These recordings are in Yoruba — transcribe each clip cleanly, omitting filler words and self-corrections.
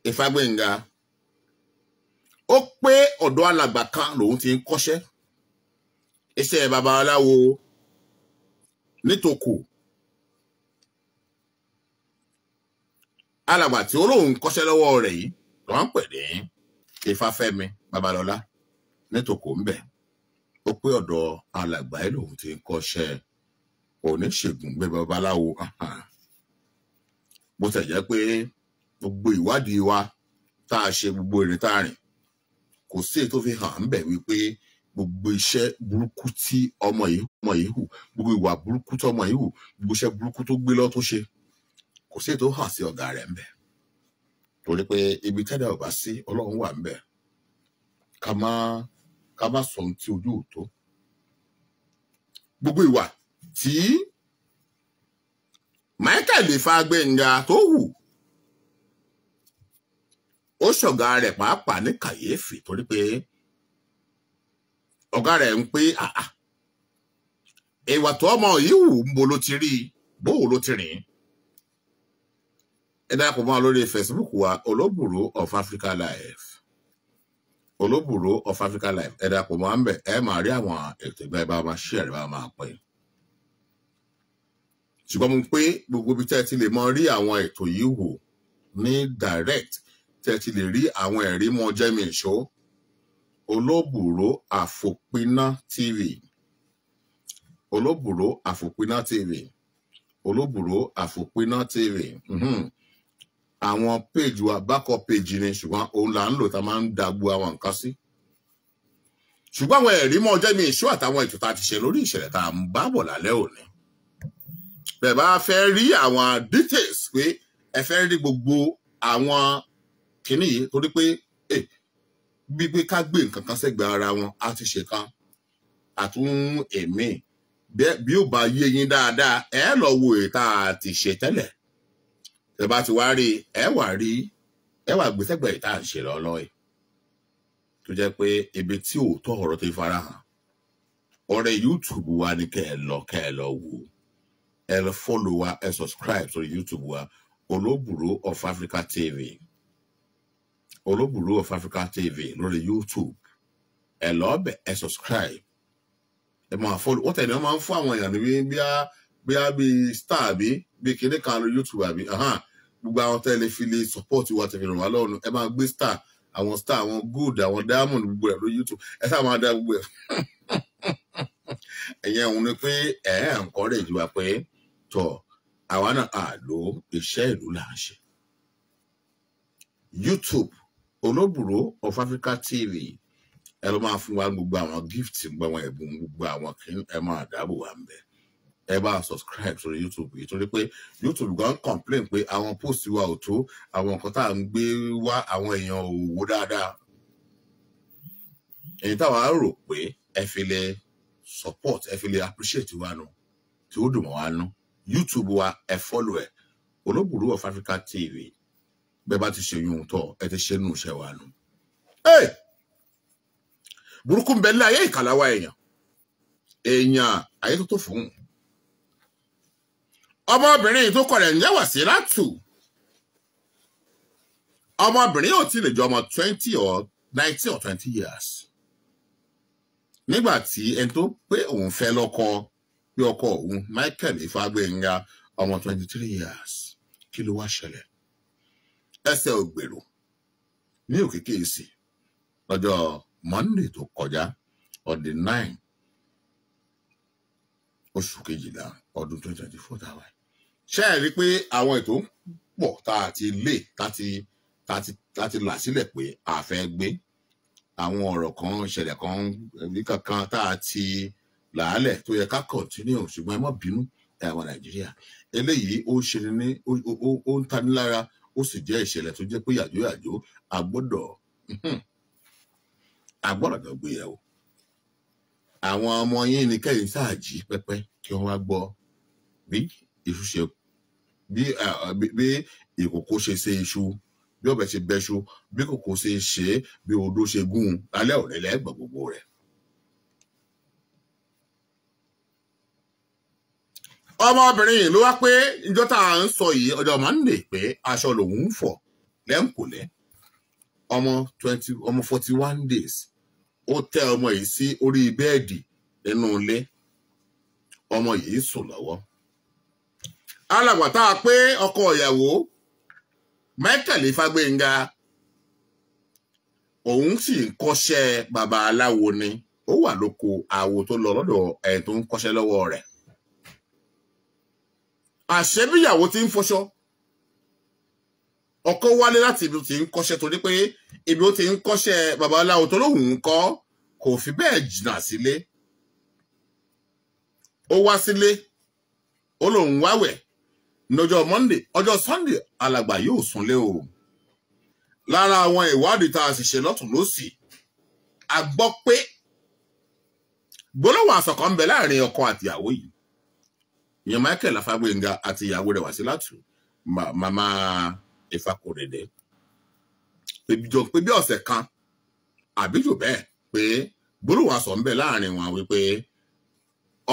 Ifágbénga ó pé ọ̀dọ̀ alàgbà kan lòun ti ń kọ́ṣẹ́ iṣẹ́ babaláwo nítòkù. Alàgbà tí ó lóun kọ́ṣẹ́ lọ́wọ́ rẹ̀ yìí wọ́n ń pè ní Ifáfẹ́mi Babalọ́lá nítòkù ńbẹ̀. Ó pé ọ̀dọ̀ alàgbà yìí lòun ti ń kọ́ṣẹ́ oníṣègùn gbé babaláwo. Bó tẹ̀ jẹ́ pé gbogbo ìwádìí wa tá a ṣe, gbogbo ìrìn tá a rìn, kò sí èyí tó fi hàn ń bẹ̀ wípé gbogbo iṣẹ́ burúkú tí ọmọ yìí hù, gbogbo ìwà burúkú tí ọmọ yìí hù, gbogbo iṣẹ́ burúkú tó gbé lọ tó ṣe, kò sí èyí tó hàn sí ọ̀gá rẹ̀ ń bẹ̀. Torí pé ibi tẹ́lẹ̀ ò bá sí, Ọlọ́run wà ń bẹ̀. Ká má sọ ohun tí ojú ò tó. Gbogbo ìwà tí Michael Ifágbénga tó hù, ó ṣọ̀gá rẹ̀ pàápàá ní kàyéfì, torí pé ọ̀gá rẹ̀ ń pé àà, ìwà tó ọmọ yìí hù ń bo ló ti rí, bóò ló ti rìn. Ẹ darapọ̀ mọ́ lórí Facebook wa, Olóbùrò of Africa Live. Olóbùrò of Africa Live. Ẹ darapọ̀ mọ́ àmbẹ̀, ẹ máa rí àwọn ètò ìgbà ẹ bá máa share, ẹ bá máa pín. Ṣùgbọ́n mo pé gbogbo ibi tẹ́ ẹ ti lè mọ rí àwọn ètò yìí wò ní direct, tẹ́ ẹ ti lè rí àwọn ẹ̀rí mọ́ jẹ́mi ìṣó. Olóbùrò Àfòpiná TV. Olóbùrò Àfòpiná TV. Olóbùrò Àfòpiná TV. Àwọn page wa backup page ni, ṣùgbọ́n òun là ń lò tá a máa ń dàgbò àwọn nǹkan sí. Ṣùgbọ́n àwọn ẹ̀rí mọ́ jẹ́mi ìṣó àtàwọn ètò tá a ti ṣe lórí ìṣẹ̀lẹ̀ tá a ń bá bọ̀ lálẹ́ òní. Bẹ́ẹ̀ bá fẹ́ rí àwọn details pé ẹ fẹ́ rí gbogbo àwọn kinní yìí, torí pé bí pé ká gbé nǹkan kan sẹ́gbẹ̀ẹ́ ara wọn, á ti ṣe kan àtún èmi bí ó bá yé yín dáadáa, ẹ lọ wo èyí tá a ti ṣe tẹ́lẹ̀. Tẹ́ bá ti wá rí, ẹ wà rí, ẹ wà gbé sẹ́gbẹ̀ẹ́ èyí tá à ń ṣe lọ́lọ́ yìí, tó jẹ́ pé ibi tí òótọ́ ọ̀rọ̀ ti farahàn. Ọ̀rẹ́ YouTube wa ni kẹ́ ẹ lọ, kẹ́ ẹ lọ wò, ẹ lọ follow wa, ẹ subscribe sórí YouTube wa, Olóbùrò of Africa TV. Olóbùrò of Africa TV lórí YouTube. Ẹ lọ bẹ̀, ẹ subscribe, ẹ máa follow. Wọ́n tẹ̀lé, wọ́n máa ń fún àwọn èèyàn ní bíá bí star bí bí kinní kan lórí YouTube àbí gbogbo àwọn tẹ́lẹ̀ fi lè support wa, tẹ̀lé ràn wá lọ́rùn. Ẹ máa gbé star, àwọn star, àwọn gold, àwọn diamond, gbogbo ẹ̀ lórí YouTube. Ẹ sáà máa dá gbogbo ẹ̀. Ẹ̀yẹn òun ni pé ẹ̀ encourage wa pé tọ̀ àwa náà àlò iṣẹ́ ìlú là ń ṣe. YouTube Olóbùrò of Africa TV, ẹ ló máa fún wa gbogbo àwọn gift, gbogbo àwọn ẹ̀bùn, gbogbo àwọn kí ẹ máa dáàbò wà ń bẹ̀. Ẹ bá subscribe sórí YouTube yìí, torí pé YouTube gan complain pé àwọn post wa ò tó, àwọn nǹkan tá à ń gbé wá àwọn èèyàn ò wò dáadáa. Èyí táwa rò pé ẹ fi lè support, ẹ fi lè appreciate wa nù, tí ó dùn mọ́ wa nù. YouTube wa, ẹ follow ẹ, Olóbùrò of Africa TV. Bẹ́ẹ̀ bá ti ṣe yún tọ́, ẹ ti ṣe nù iṣẹ́ wa nù. Burúkú ń bẹ ní ayé ìkàláwa èèyàn, èèyàn ayé tó tó fún un. Ọmọbìnrin tó kọ rẹ̀ ń jẹ́ Wàsílátù. Ọmọbìnrin yóò ti lè jọ ọmọ 20 or 19 or 20 years. Nígbà tí ẹni tó pé òun fẹ́ lọ́kọ, pé ọkọ òun Michael Ifágbénga ọmọ 23 years. Kí ló wá ṣẹlẹ̀? Ẹsẹ̀ ògbèrò ní Òkèkèèsì lọ́jọ́ Monday tó kọjá, on the 9 oṣù kejìlá ọdún 2024 tá a wà. Ṣé ẹ rí pé àwọn ètò ń pọ̀ tá a ti lé, tá a ti là sílẹ̀ pé a fẹ́ gbé àwọn ọ̀rọ̀ kan ṣẹlẹ̀ kan ní kankan tá a ti làálẹ̀ tó yẹ ká continue, ṣùgbọ́n ẹ má bínú ẹ àwọn Nàìjíríà. Eléyìí ó ṣe ní ó ń tani lára, ó sì jẹ́ ìṣẹ̀lẹ̀ tó jẹ́ pé yàjóyàjó a gbọ́dọ̀ jọ gbé yẹ̀wò. Àwọn ọmọ yín ni kẹ́yìn sáà jí pẹ́pẹ́ kí wọ́n wá gbọ́ bí iṣu ṣe bí ìkòkò ṣe ṣe iṣu, bí ọbẹ̀ ṣe bẹ́ṣu, bí kòkó ṣe ṣe, bí odó ṣe gún un lálẹ́ òní lẹ́gbọ̀n gbogbo rẹ̀. Ọmọbìnrin yìí ló wá pé ìjọ tá à ń sọ yìí, ọjọ́ Monday, pé aṣọ lòun ń fọ̀. lẹ́ǹkùlé, ọmọ 20, ọmọ 41 days. Ó tẹ́ ọmọ yìí sí orí bẹ́ẹ̀dì nínú ilé, ọmọ yìí sùn lọ́wọ́. Alàgbà tá a pé ọkọ ìyàwó, Michael Ifágbénga, òun sì ń kọ́ṣẹ́ babaláwo ni. Ó wà lóko àwo tó lọ lọ́dọ̀ ẹ̀ tó ń kọ́ṣẹ́ lọ́wọ́ rẹ̀. Àṣé bíyàwó ti ń fọṣọ, ọkọ wálé láti ibi tí ń kọ́ṣẹ́, torí pé ibi ó ti ń kọ́ṣẹ́ babaláwo tó lóhùn ń kọ́ kò fi bẹ́ẹ̀ jìnnà sílé. Ó wá sílé, ó lóun wáwẹ̀ lọ́jọ́ Monday. Ọjọ́ Sunday, alàgbà yóò súnlé o. Lára àwọn ìwádìí tá a sì ṣe lọ́tùn lósì, a gbọ́ pé gbólóhùn àsọ̀ kan ń bẹ láàrin ọkọ àtìyàwó yìí, ìyẹn Michael Afágbénga àti ìyàwó rẹ̀ Wàsílátù, màmá Ìfakòrèdè, jọ pé bí ọ̀sẹ̀ kan àbí jù bẹ́ẹ̀, pé gbólóhùn àsọ̀ ń bẹ láàrin wọn wípé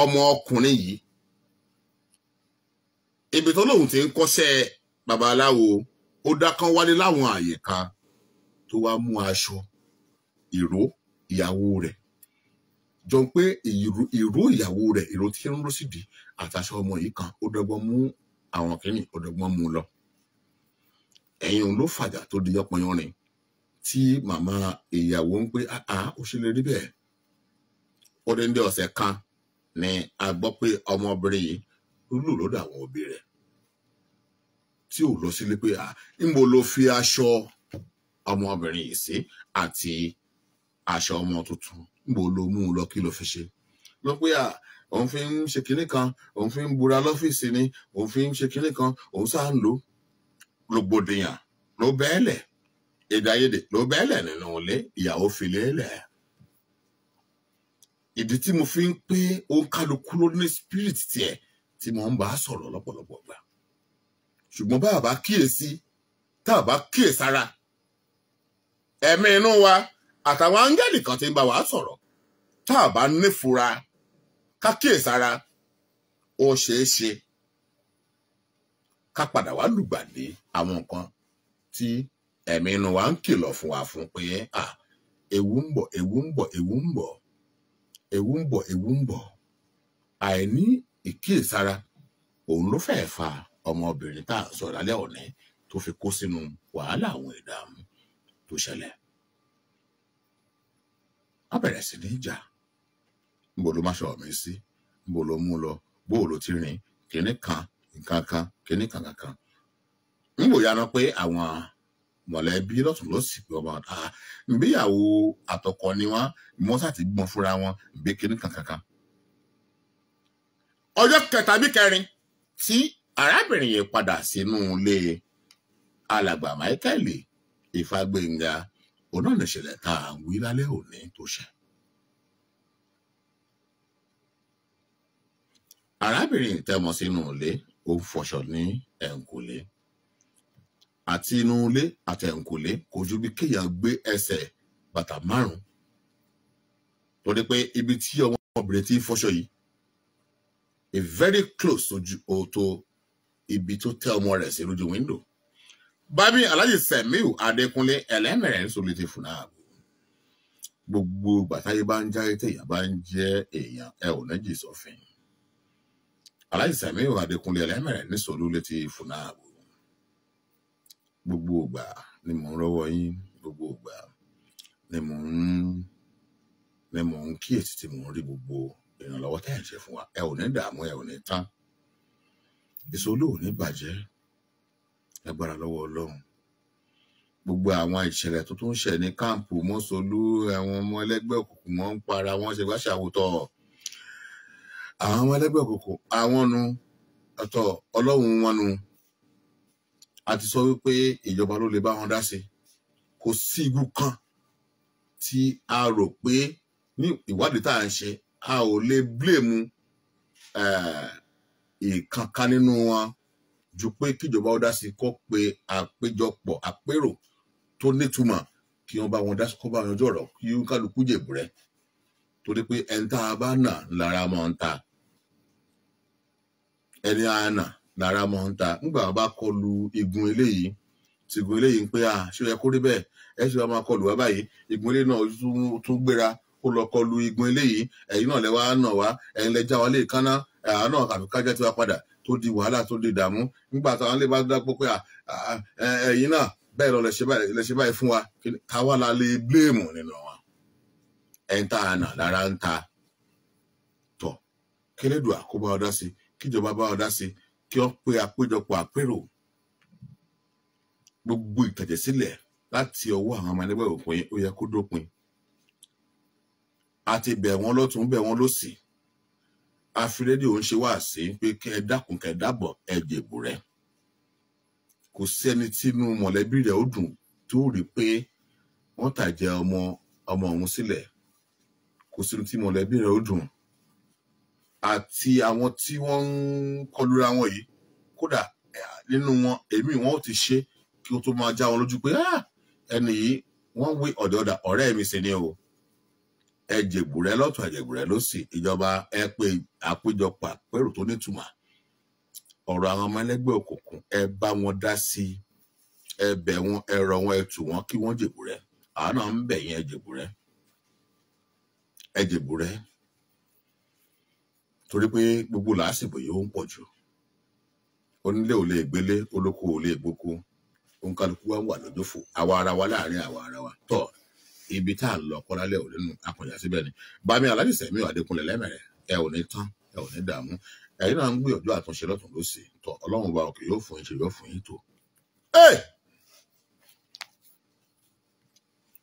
ọmọ ọkùnrin yìí, ibi tó lóun ti ń kọ́ṣẹ́ babaláwo, ó dákan wálé láwọn àyè kan tó wá mú aṣọ ìró ìyàwó rẹ̀, jọ pé ìró ìyàwó rẹ̀, ìró tí ń ró sídìí, àtàṣọ ọmọ yìí kan. Ó dọ́gbọ́n mú àwọn kìíní, ó dọ́gbọ́n mú lọ. Ẹ̀yìn òun ló fàjà tó di yánpọnyánrin, tí màmá ìyàwó ń pé àá, ó ṣe lè rí bẹ́ẹ̀. Ó dé ní ọ̀sẹ̀ kan ni a gbọ́ pé ọmọbìnrin yìí ló lù lọ́dọ̀ àwọn òbí rẹ̀, tí ò lọ sílé, pé à ńbo ló fi aṣọ ọmọbìnrin yìí sí àti aṣọ ọmọ tuntun, ńbo ló mú un lọ, kí ló fi ṣe? Lọ pé à, òun fi ń ṣe kinní kan, òun fi ń búra lọ́fíìsì ni, òun fi ń ṣe kinní kan, òun sáà ń lò. Rògbòdìyàn ló bẹ́ẹ̀lẹ̀, èdè àìyedè ló bẹ́ẹ̀lẹ̀ nínú ilé, ìyàwó fi lélẹ̀. Ìdí tí mo fi ń pé òǹkálukú ló ní spirit tiẹ̀ tí mo ń bá sọ̀rọ̀ lọ́pọ̀lọpọ̀ gbà, ṣùgbọ́n bá a bá kíyèsí, tá a bá kíyèsára, ẹ̀mí inú wa àtàwọn áńgẹ́lì kan tí ń bá wa sọ̀rọ̀, tá a bá nífura ká kíyèsára, ó ṣeé ṣe ká padà wá lùgbàdì àwọn nǹkan tí ẹ̀mí inú wa ń kìlọ̀ fún wa fún pé à, ewu ń bọ̀, ewu ń bọ̀, ewu ń bọ̀, ewu ń bọ̀, ewu ń bọ̀. Àìní ìkíyèsára òun ló fẹ́ẹ́ fa ọmọbìnrin tá à ń sọ̀rọ̀ lálẹ́ òní tó fi kó sínú wàhálà, àwọn ìdààmú tó ṣẹlẹ̀. Wọ́n bẹ̀rẹ̀ sí ní jà. Níbo ló má ṣọ mi sí? Níbo ló mú lọ? Bó ló ti rìn kinní kan nǹkan kan kinní kan kankan? Níbo yára pé àwọn mọ̀lẹ́bí lọ́tún lọ́sì pé ọmọ ìgbéyàwó àtọkọ ni wọ́n, wọ́n sá ti gbọ́n fúnra wọn ìgbé kinní kan kankan. Ọjọ́ kẹta bí kẹrin tí arábìnrin yẹn padà sínú ilé alàgbà Michael Ifágbénga, òun náà nìṣẹ̀lẹ̀ tá à ń wí lálẹ́ òní tó ṣe. Arábìnrin tẹmọ sínú ilé, ó ń fọṣọ ní ẹ̀ǹkùlé. Àti inú ilé àti ẹ̀ǹkùlé kò ju bí kéèyàn gbé ẹsẹ̀ bàtà 5, torí pé ibi tí ọmọbìnrin ti ń fọṣọ yìí a very close ojú òtò ibi tó tẹ ọmọ rẹ̀ sí lójú window. Bábí Alhaji Semiu Adékúnlé ẹlẹ́mẹ̀rẹ̀ ń sọlẹ̀ ti fún náà. Gbogbo gbàtáyé bá ń jáde, téèyàn bá ń jẹ́ èèyàn, ẹ ò ní jì sọ́fin. Alhaji Semiu Adékúnlé ẹlẹ́mẹ̀rẹ̀ ní sọlú létí fún náà. Gbogbo ìgbà ni mò ń rọ́wọ́ yín, gbogbo ìgbà ni mò ń kíyèsí tí mò ń rí gbogbo ìrànlọ́wọ́ tẹ́ ẹ̀ ń ṣe fún wa. Ẹ ò ní dààmú, ẹ ò ní tán, ìṣòlò ò ní bàjẹ́ lágbára lọ́wọ́ Ọlọ́run. Gbogbo àwọn ìṣẹ̀lẹ̀ tó tún ṣẹ̀ ní káàmpù mọ́sọ̀lú, àwọn ọmọ ẹlẹ́gbẹ́ òkùnkùn, wọn ń para wọn ṣe gbàṣàwòtọ́ àwọn ọmọ ẹlẹ́gbẹ́ òkùnkùn, àwọn nu ọ̀tọ̀ Ọlọ́run wọn nu. A ti sọ wípé ìjọba ló lè bá wọn dá sí. Kò sí igun kan tí a rò pé ní ìwádìí tá à ń ṣe, a ò lè blame ìkankan nínú wọn ju pé kíjọba ó dá sí, kó pe àpéjọpọ̀ àpérò tó nítumọ̀, kí wọ́n bá wọn dá sí, kó bá wọn yanjú ọ̀rọ̀, kí kálukú jèbù rẹ̀, torí pé ẹni tá a bá nà lára mọ́ ń ta, ẹni a nà lára mọ́ ń ta. Nígbà wọn bá kọlu igun eléyìí Tìgùn eléyìí ń pé à ṣé ó yẹ kó rí bẹ́ẹ̀, ẹ ṣe wá máa kọlù wá báyìí. Igun eléyìí náà tún gbéra ó lọ kọlù igun eléyìí, ẹ̀yin náà lẹ wá nà wá, ẹ̀yin lẹ já wa lé kánná, àá náà àfi kájá tiwa padà, tó di wàhálà, tó di ìdààmú. Nígbà táwọn lè bá dápọ̀ pé ẹ̀yin náà bẹ́ẹ̀ lọ lẹ ṣe báyìí fún wa, táwa la lè bíléèmù nínú wọn. Ẹ̀ ń ta àná lára ń ta tọ̀. Kélédùà kó bá ọ dá sí, kíjọba bá ọ dá sí, kí wọ́n pe àpéjọpọ̀ àpérò gbogbo ìtàjẹ̀sílẹ̀ láti ọwọ́ àwọn ọmọ ẹlẹ́gbẹ́ òpin, ó yẹ kó dópin. Àti bẹ̀ wọ́n lọ́tún, bẹ̀ wọ́n lósì. Àfi rédíò ń ṣe wá sí pé kẹ́ ẹ dákun, kẹ́ ẹ dábọ̀, ẹ jèbù rẹ. Kò sẹ́ni tínú mọ̀lẹ́bí rẹ̀ ó dùn tó rí pé wọ́n tàjẹ́ ọmọ ọmọ òun sílẹ̀. Kò sínú tí mọ̀lẹ́bí rẹ̀ ó dùn. Àti àwọn tí wọ́n ń kọlura wọn yìí, kódà nínú wọn èmi wọn ò ti ṣe kí ó tó máa já wọn lójú pé ẹni yìí wọ́n wé ọ̀dọ̀ọ̀dà ọ̀rẹ́ mi sì ni o. Ẹ jèbùrẹ́ lọ́tún, ẹ jèbùrẹ́ lósì. Ìjọba ẹ pé àpéjọpọ̀ àpérò tó nítumọ̀. Ọ̀rọ̀ àwọn ọmọ ẹlẹ́gbẹ́ òkùnkùn, ẹ bá wọn dá sí i, ẹ bẹ̀ wọn, ẹ rọ̀ wọn, ẹ tù wọn kí wọ́n jèbùrẹ́. Àwọn náà ń bẹ̀ yín, ẹ jèbùrẹ́, ẹ jèbùrẹ́, torí pé gbogbo làásìgbò yìí ó ń pọ̀ jù. Onílé ò lè gbélé, olóko ò lè gboko, òǹkàlùkù wa wà lójófò, àwa ara wa láàrin àwa ara wa. Tọ́ ibi tá à ń lọ kọ́lálẹ̀ ò nínú akọ̀yà síbẹ̀ ni. Bámi Alhaji Sẹ̀míù Adékúnlé lẹ́mẹ̀rẹ̀, ẹ ò ní tán, ẹ ò ní dààmú. Ẹ̀yin náà ń gbìyànjú àtúnṣe lọ́tún lósì. Tọ́ Ọlọ́run bá òkè yóò fún yín ṣe, yóò fún yín tó.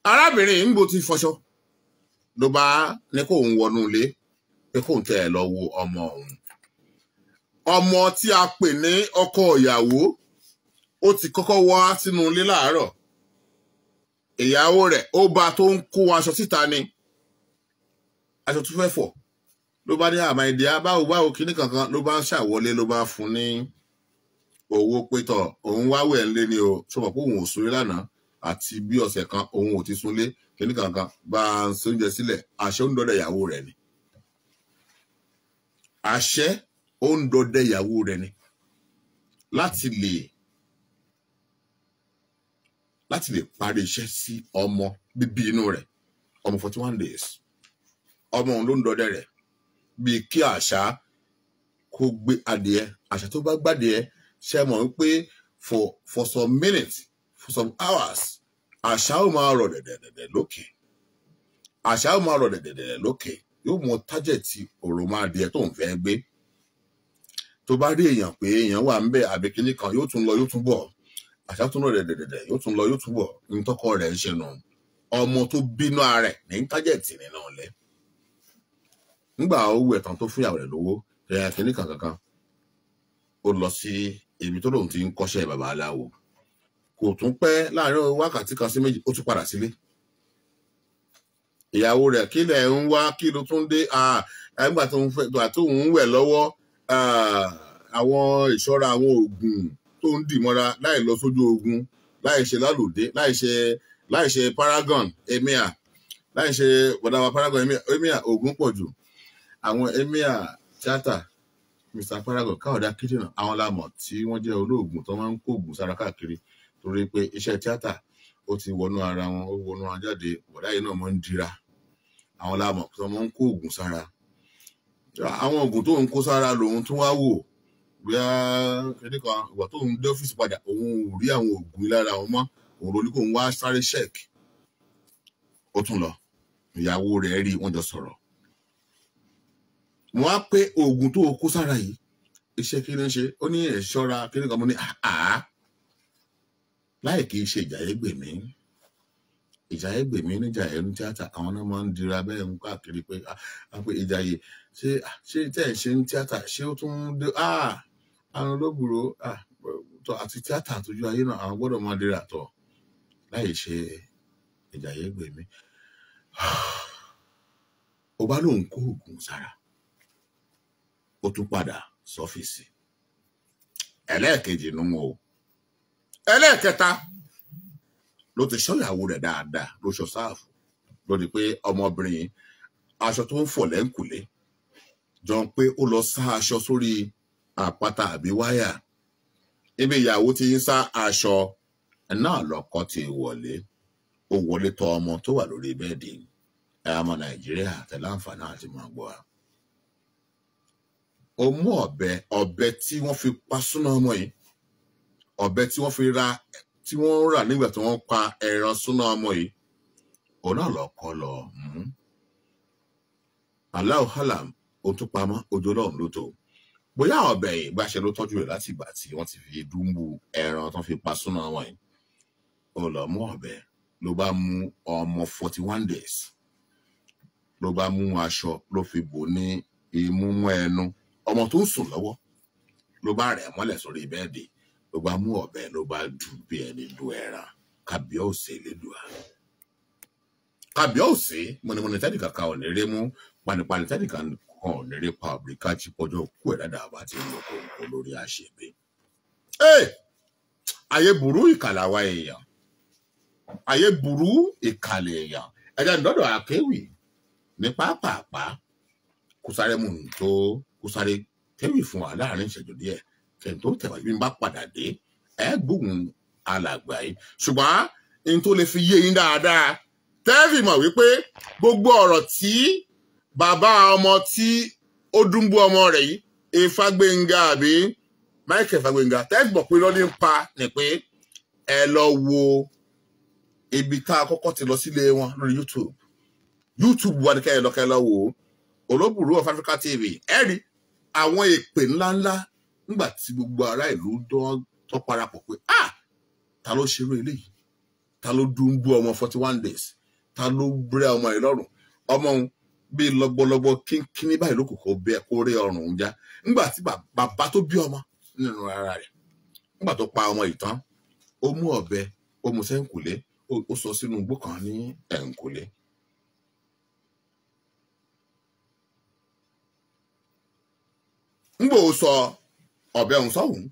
Arábìnrin ń bo ti fọṣọ ló bá ní kóun wọnú ilé pé kóun tẹ̀ ẹ lọ wo ọmọ òun. Ọmọ tí a pè ní ọkọ ìyàwó ó ti kọ́kọ́ wá sínú ilé láàárọ̀. Ìyàwó rẹ̀ ó bá tó ń kó aṣọ síta ni, aṣọ tó fẹ́ fọ̀ ló bá ní àmà ìdí báwo báwo kíní kankan ló bá ṣàwọlé, ló bá fún ní owó pétọ̀ òun wá wẹ̀ ńlé ni o, ṣọmọ pé òun ò súnlé lánàá àti bí ọ̀sẹ̀ kan òun ò ti súnlé kíní kankan, bá a ń sóúnjẹ sílẹ̀. Àṣẹ ń dọdẹ ìyàwó rẹ̀ ni, àṣẹ ó ń dọdẹ ìyàwó rẹ̀ ni láti lè parí iṣẹ́ sí ọmọ bíbí inú rẹ̀, ọmọ 41 days. Ọmọ òun ló ń dọdẹ rẹ̀ bíi kí àṣà kó gbé adìẹ. Àṣà tó bá gbádìẹ, ṣe mọ̀ wípé for some minutes, for some hours, àṣà ó máa rọ̀ dẹ̀dẹ̀dẹ̀dẹ̀ lókè. Àṣà ó máa rọ̀ dẹ̀dẹ̀dẹ̀dẹ̀ lókè, yóò mọ tájẹ̀tì òròmọ adìẹ tó ń fẹ́ gbé. Tó bá rí èèyàn pé èèyàn wà ń bẹ̀ àbí kinní kan, yóò tún lọ, yóò tún bọ̀. Àṣà tún lọ dẹ̀dẹ̀dẹ̀dẹ̀, yóò tún lọ, yóò tún bọ̀. Ntọ́kọ rẹ̀ ń ṣe nù. Ọmọ tó bínú ara ẹ̀ ní tájẹ̀tì nínú ọ̀lẹ́. Nígbà owó ẹ̀tàn tó fún ìyàwó rẹ̀ lówó, ẹ̀yà kìíní kankan, ó lọ sí ibi tó lòun ti ń kọ́ṣẹ́ bàbá aláwo. Kò tún pẹ́ láàrin wákàtí kan sí méjì, ó tún padà sílé. Ìyàwó rẹ̀ kí lẹ̀ ń wá, kí ló tún dé? Nígbà tó ń wẹ̀ lọ́wọ́, àwọn ìṣọ́ra àwọn oògùn tó ń dì mọ́ra láì lọ sójú ogun, láì ṣe lálòdé, láì ṣe paragon emir, láì ṣe bọ̀dàwà paragon emir, oògùn pọ̀ jù. Àwọn emir tíátà Mr. Paragon Káyọ̀dé Akíndènà, àwọn lámọ̀ tí wọ́n jẹ́ olóògùn tó máa ń kó oògùn sára káàkiri, torí pé iṣẹ́ tíátà ó ti wọnú ara wọn, ó wọnú ara jáde, bọ̀dá yìí náà máa ń dira. Àwọn lámọ̀ tó máa ń kó oògùn sára. Àwọn oògùn tó ń kó sára lòun tún wá wò bóyá kíní kan, ìgbà tó ń dé ọ́fíìsì padà òun ò rí àwọn oògùn lára wọn mọ́, òun ló ní kóun wá sáré ṣẹ́ẹ̀kì. Ó tún lọ, ìyàwó rẹ̀ rí, wọ́n jọ sọ̀rọ̀. Wọ́n á pé oògùn tó kó sára yìí iṣẹ́ kí ló ń ṣe, ó ní ẹ̀ṣọ́ra kí ní kan, mo ní àá láì kì í ṣe Ìjàyégbèmí. Ìjàyégbèmí níjà ẹnu tíátà, àwọn náà máa ń dira bẹ́ẹ̀ ń káàkiri pé pé Ìjàyè ṣé tẹ́ ẹ̀ ṣe ń tíátà, ṣé ó tún ń dé àwọn olóbùrò àti tíátà àtòjú ayé náà àwọn gbọ́dọ̀ máa dira tọ̀ láì ṣe Ìjàyégbèmí. Ó bá lóun kó oògùn sára, ó tún padà sọ́fíìsì. Ẹlẹ́ẹ̀kejì nù o. Ẹlẹ́ẹ̀kẹta ló ti ṣọ́yàwó rẹ̀ dáadáa, ló ṣọ sáàfù, ló di pé ọmọbìnrin aṣọ tó ń fọ̀ lẹ́ńkùlé jọ pé ó lọ sá aṣọ sórí àpáta àbí wáyà. Ibi ìyàwó ti ń sá aṣọ, Náà lọkọ ti wọlé, ó wọlé tọ̀ ọmọ tó wà lórí bẹ́ẹ̀dì. Ọmọ Nàìjíríà tẹ̀lé àǹfààní àti máa gbọ́ wa. Ó mú ọ̀bẹ, ọ̀bẹ tí wọ́n fi pa súná ọmọ yìí, ọ̀bẹ tí wọ́n fi ra, tí wọ́n rà nígbà tí wọ́n pa ẹran súná ọmọ yìí, òun náà lọkọ lọ mú. Allahu alam, ó tún pamọ́ ojú Ọlọ́run ló tó. Bóyá ọ̀bẹ yìí gbàṣẹ ló tọ́jú rẹ̀ láti ìgbà tí wọ́n ti fi dúnbù ẹran tó fi pa súná ọmọ yìí. Ó lọ mú ọ̀bẹ, ló bá mú ọmọ 41 days, ló bá mú aṣọ ló fi bò ní imú mọ́ ẹnu ọmọ tó ń sùn lọ́wọ́, ló bá rẹ̀ mọ́lẹ̀ sórí bẹ́ẹ̀dì, ló bá mú ọ̀bẹ ló bá dù bí ẹni du ẹran. Kábíyèsí Elédùà, kábíyèsí mọ̀nìmọ̀nì tẹ́nìkan kan ò ní rí mú, panipani tẹ́nìkan kan ò ní rí pa, òbíríkà tí pọ́jọ́ kú ẹ̀ dáadáa bá ti ń lọ kóńkó lórí àṣebí. Ayé burú, ìkàlà wa èèyàn, ayé burú, ìkàlẹ̀ èèyàn. Ẹ̀jẹ̀ ńdọ́dọ̀ akéwì ní pápápá kó sáré mú un tó kó sáré kéwì fún wa láàrin ìṣẹ́jú díẹ̀ kí n tó tẹ̀wá. Bí n bá padà dé ẹ gbóhùn alàgbà yìí, ṣùgbọ́n n tó lè fi yé yín dáadáa tẹ́ẹ̀fì mọ̀ wípé gbogbo ọ̀rọ̀ tí bàbá ọmọ tí ó dúnbú ọmọ rẹ̀ yìí, Ifágbénga àbí Michael Ifágbénga, tẹ́ẹ̀fì mọ̀ pé lọ́ní ń pa ni pé ẹ lọ wo ibi tá a kọ́kọ́ ti lọ sílé wọn lórí YouTube. YouTube wa ni kẹ́ ẹ lọ, kẹ́ ẹ lọ wò ó, Olóbùrú of Africa TV. Ẹ rí àwọn èpè ńláńlá nígbà tí gbogbo ará ìlú tó parapọ̀ pé ah, ta ló ṣerú eléyìí, ta ló dúnbú ọmọ 41 days, ta ló brẹ́ ọmọ yìí lọ́rùn, ọmọ òun bíi lọ́gbọ́lọ́gbọ́ kínkínní báyìí ló kò kó bẹ́ẹ̀ kó rí ọrùn òun já. Nígbà tí bàbá tó bí ọmọ nínú ara rẹ̀, nígbà tó pa ọmọ yìí tán, ó mú ọ̀bẹ, ó mú sẹ́ńkùlé, ó sọ sínú igbó kan ní ẹ̀ǹkùlé. Ńgbò sọ ọ̀bẹ òun sọ́hùn,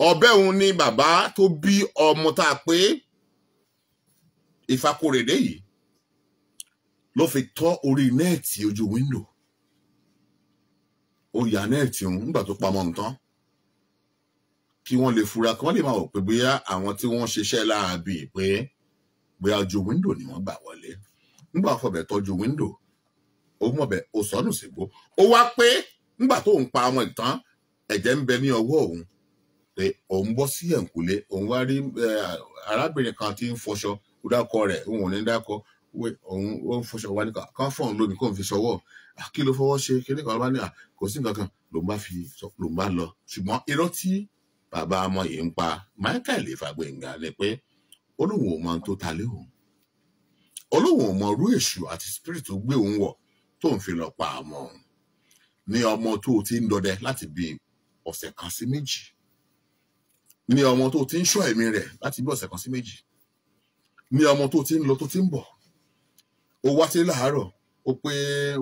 ọ̀bẹ òun ni bàbá tó bí ọmọ tá a pé Ìfakóredé yìí ló fi tọ́ orí nẹ́ẹ̀tì ojú wíńdò. Ó ya nẹ́ẹ̀tì òun nígbà tó pamọ́ òun tán kí wọ́n lè fura, kí wọ́n lè máa wò pé bóyá àwọn tí wọ́n ṣiṣẹ́ láabi pé bóyá ojú wíńdò ni wọ́n gbà wọlé. Nígbà fọbẹ̀ tọ́jú wíńdò, ó mọ̀bẹ̀ ó sọnù sígbó. Ó wá pé nígbà tó ń pa ọmọ ìtàn, ẹ̀jẹ̀ ń bẹ ní ọwọ́ òun, pé òun bọ́ sí ẹ̀ǹkùlé, òun wá rí arábìnrin kan tí ń fọṣọ, ó dákọ rẹ̀, òun ò ní dákọ, òun ó ń fọṣọ wá ní kán fọ̀n lómi kó ń fi ṣọwọ́. Kí ló fọwọ́ ṣe? Kí ní kan bá ní à kò sí nǹkan kan, lòun bá fi lòun bá lọ. Ṣùgbọ́n irọ́ tí bàbá ọmọ yìí ń pa Michael Ifágbénga ni pé ó lóun ò mọ ohun tó ta lé òun, ó lóun ò mọ irú èṣù àti spirit tó gbé òun wọ̀ tó ń fi lọ pa ọmọ òun, ní ọmọ tó ti ń dọdẹ láti bí ọ̀sẹ̀ kan sí méjì, ní ọmọ tó ti ń ṣọ́ ẹ̀mí rẹ̀ láti bí ọ̀sẹ̀ kan sí méjì, ní ọmọ tó ti ń lọ tó ti ń bọ̀. Ó wá sí láàárọ̀, ó pé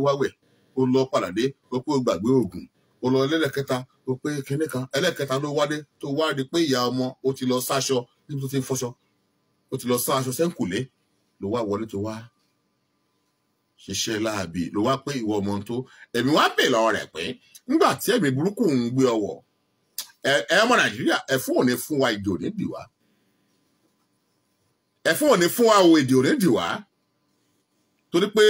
wáwẹ̀, ó lọ padà dé, ó pé ó gbàgbé oògùn, ó lọ ẹlẹ́kẹta, ó pé kinní kan, ẹlẹ́kẹta ló wádé tó wá rí pé ìyá ọmọ ó ti lọ sáṣọ níbi tó ti ń fọṣọ, ó ti lọ sá aṣọ sẹ́ńkùlé, ló wá wọlé tó wá ṣiṣẹ́ láabi, ló wá pé ìwọ ọmọ tó ẹ̀mí wá bè lọ́wọ́ rẹ̀ pé nígbà tí ẹ̀mí burúkú ń gbé ọwọ́ ẹ ọmọ Nàìjíríà, ẹ̀fún ò ní fún wa, ìdè ò ní dì wá, ẹ̀fún ò ní fún wa o, èdè ò ní dì wá, torí pé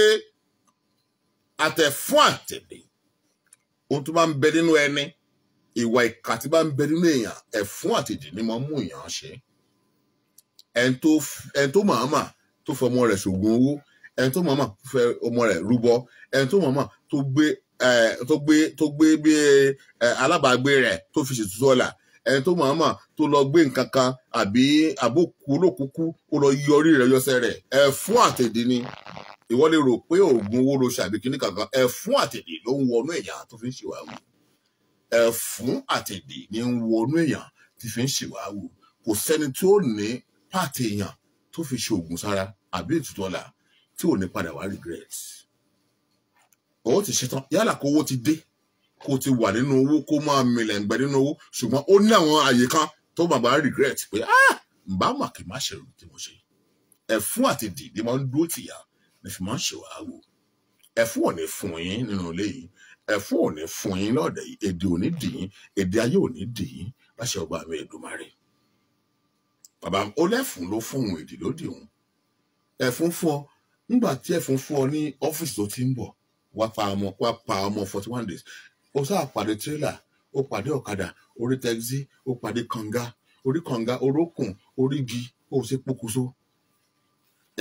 àtẹ̀fún àtẹ̀dẹ̀ ohun tó bá ń bẹ nínú ẹni, ìwà ìkà tí bá ń bẹ nínú èèyàn, ẹ̀fún àtẹ̀dẹ̀ ni mo mú èèyàn ṣe. Ẹni tó màmá tó fọmọ rẹ̀ ṣògùn owó, ẹni tó màmá fẹ́ ọmọ rẹ̀ rúbọ, ẹni tó màmá tó gbé bí alábàágbé rẹ̀ tó fi ṣètùtù ọ̀la, ẹni tó màmá tó lọ gbé nǹkan kan àbí àbókù olókùkú ó lọ yọrí rẹ̀ yọsẹ̀ rẹ̀, ẹ̀fún àtẹ̀dẹ̀ ni. Ìwọ lè rò pé oògùn owó ló ṣàbí kíní kankan, ẹ̀fún àtẹ̀dẹ̀ ló ń wọnú èèyàn tó fi ń ṣèwàwù. Ẹ̀fún àtẹ̀dẹ̀ ni ń wọnú èèyàn tí fi ń ṣèwàwù. Kò sẹ́ni tí ó ní pàtẹ èèyàn tó fi ṣe oògùn sára àbí ètùtù ọ̀la tí ò ní padà wá regret. Owó ti ṣetán, yálà kó owó ti dé, kó ti wà nínú owó, kó máa milẹ̀ ń gbẹ nínú owó, ṣùgbọ́n ó ní àwọn àyè kan tó bàbá regret pé ah, ǹbá mà kì má ṣe tí mo ṣe. Ẹ̀fún àtẹ̀dẹ̀ ni máa ń dúró tìyà ní fi máa ń ṣèwàwù. Ẹ̀fún ò ní fún yín nínú ilé yìí, ẹ̀fún ò ní fún yín lọ́dẹ̀ yìí, èdè ò ní dì yín, èdè ayé ò ní dì yín láṣẹ ọba mi Èdùmàrè. Bàbá ó lẹ́fun ló fún òun, èdè lódì òun. Ẹ̀fún fún ọ nígbà tí ẹ̀fún fún ọ ní ọ́fíìsì tó ti ń bọ̀ wá pa ọmọ, wá pa ọmọ 41 days. Ó sáà pàdé tírélà, ó pàdé ọ̀kadà, orí taxi, ó pàdé kànga, orí kànga, orókùn, orígi, ó ṣe pokùnso.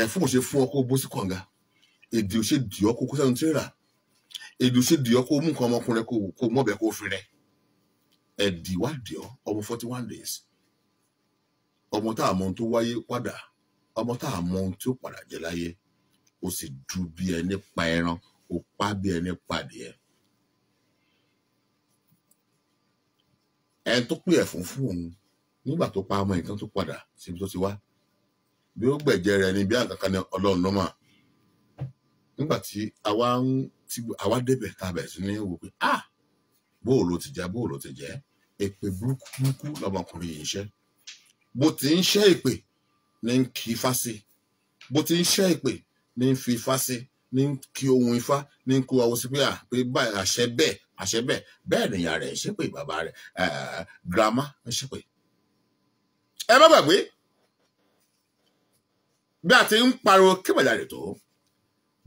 Ẹ̀fún ò ṣe fún ọ kó bó sí kànga, èdè ò ṣe dì ọ kó kó sẹ́nu tírélà, èdè ò ṣe dì ọ kó mú nǹkan ọmọkùnrin kó mọ̀bẹ kó fi rẹ̀. Ẹ̀dì wá dì ọ, ọmọ 41 days, ọmọ tá a mọ ohun tó wáyé padà, ọmọ tá a mọ ohun tí ó padà jẹ láyé. Ó sì du bí ẹni pa ẹran, ó pa bí ẹni padìẹ. Ẹni tó pè ẹ̀fún fún òun nígbà tó pa ọmọ ìtàn tó padà síbi tó ti wá, bí ó gbẹ̀jẹ̀ rẹ̀ ni bí àkàkà ni, Ọlọ́run ló mọ̀. Nígbà tí àwa ń tí àwa débẹ̀, tá a bẹ̀rẹ̀ sí ní wò pé, ah, bóò ló ti jẹ́, bóò ló ti jẹ́. Èpè burúkú burúkú lọmọkùnrin yìí ń ṣẹ́. Bó ti ń ṣẹ́ èpè ní ń kí ifá sí, bó ti ń ṣẹ́ èpè ní ń fi ifá sí, ní ń kí ohun ifá, ní ń kó awo sí pé à pé báyìí, àṣẹ bẹ́ẹ̀, àṣẹ bẹ́ẹ̀. Bẹ́ẹ̀ nìyá rẹ̀ ń ṣépè, bàbá rẹ̀, girama ń ṣépè. Ẹ má gbàgbé bí a ti ń pariwo kí bàjá tó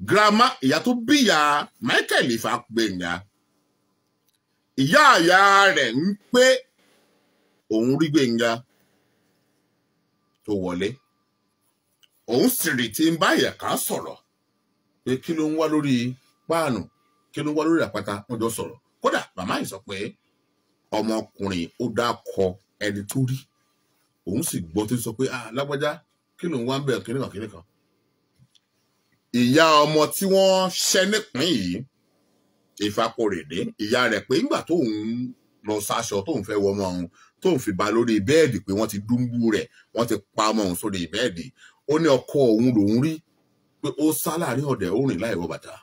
girama, ìyá tó bí ìyá Michael Ifágbénga, ìyá ìyá rẹ̀ ń pé òun rí Gbénga tó wọlé, òun sì rí tí ń bá ìyàká sọ̀rọ̀ pé kí ló ń wá lórí páànù, kí ló ń wá lórí àpáta. Wọ́n jọ sọ̀rọ̀. Kódà màmá yìí sọ pé ọmọkùnrin ó dákọ ẹni tó rí, òun sì gbọ́ tó sọ pé, ah, lágbájá, kí ló ń wá ń bẹ̀, kíníkan kíníkan. Ìyá ọmọ tí wọ́n ṣẹ́ nípìn yìí, Ìfakọrèdé, ìyá rẹ̀ pé nígbà tóun lọ sáṣọ tóun fẹ́ wọ ọmọ òun, tóun fi ba lórí bẹ́ẹ̀dì pé wọ́n ti dúnbú rẹ̀, wọ́n ti pa ọmọ òun sórí bẹ́ẹ̀dì. Ó ní ọkọ òun lòun rí pé ó sá láàrin ọ̀dẹ̀, ó rìn láì wọ bàtà.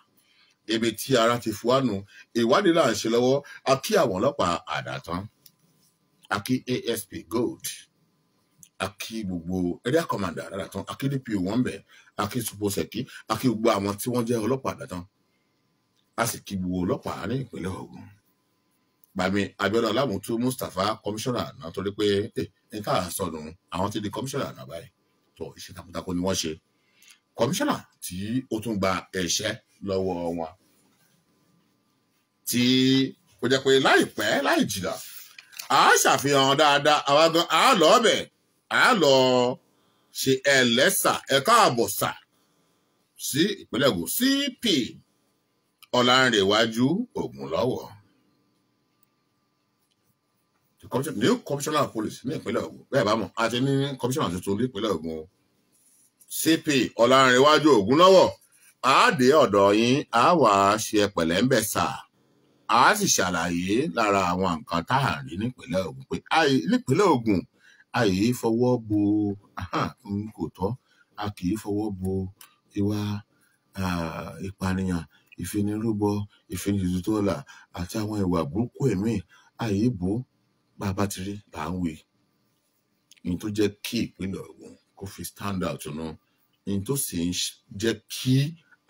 Ibi tí ara ti fún àánú, ìwádìí là ń ṣe lọ́wọ́. A kí àwọn ọlọ́pàá àdàtán, a kí ASP Gold, a kí gbogbo area commander àdàtán, a kí DPO wọn bẹ̀, a kí suposeki, a kí gbogbo àwọn tí wọ́n jẹ́ ọlọ́pàá àdàtán, a sì kí gbogbo ọlọ́pàá ní ìpínlẹ̀ Ògùn. Gbàmí Abíọ́dún Alámùtú Mustapha, kọmíṣánná àná, torí pé nǹkan àsọnù àwọn ti di kọmíṣánná àná báyìí tó iṣẹ́ takuntakun ni wọ́n ṣe. Kọmíṣánná tí ó tún gba ẹ̀ṣẹ́ lọ́wọ́ wọn, tí ó jẹ́ pé láìpẹ́ láì jìnnà à á ṣàfihàn dáadáa, àwa gan à á lọ ọbẹ̀, à á lọ ṣe ẹlẹ́sà ẹ̀ka àbọ̀sà sí ìpínlẹ̀ Ògùn. CP Ọlánrewájú Ògúnlọ́wọ̀, new commissioner of police ní ìpínlẹ̀ Ògùn. Bẹ́ẹ̀ bá mọ̀, àti ní commissioner tuntun ní ìpínlẹ̀ Ògùn, CP Ọlánrewájú Ògúnlọ́wọ̀, àádé ọ̀dọ̀ yín, á wà á ṣe pẹ̀lẹ́ ń bẹ̀ sà, á sì ṣàlàyé lára àwọn nǹkan tá à ń rí nípínlẹ̀ Ògùn pé nípínlẹ̀ Ògùn àyè fọwọ́ bo kò tọ́, a kì í fọwọ́ bo ìwà ìpànìyàn, ìfinirúbọ, ìfinijùtọ́là àti àwọn ìwà burúkú ẹ̀mí. Àyè bò bá a bá ti rí là ń wí. Ní tó jẹ́ kí ìpínlẹ̀ Ògùn kó fi stand out nù, ní tó sì ń jẹ́ kí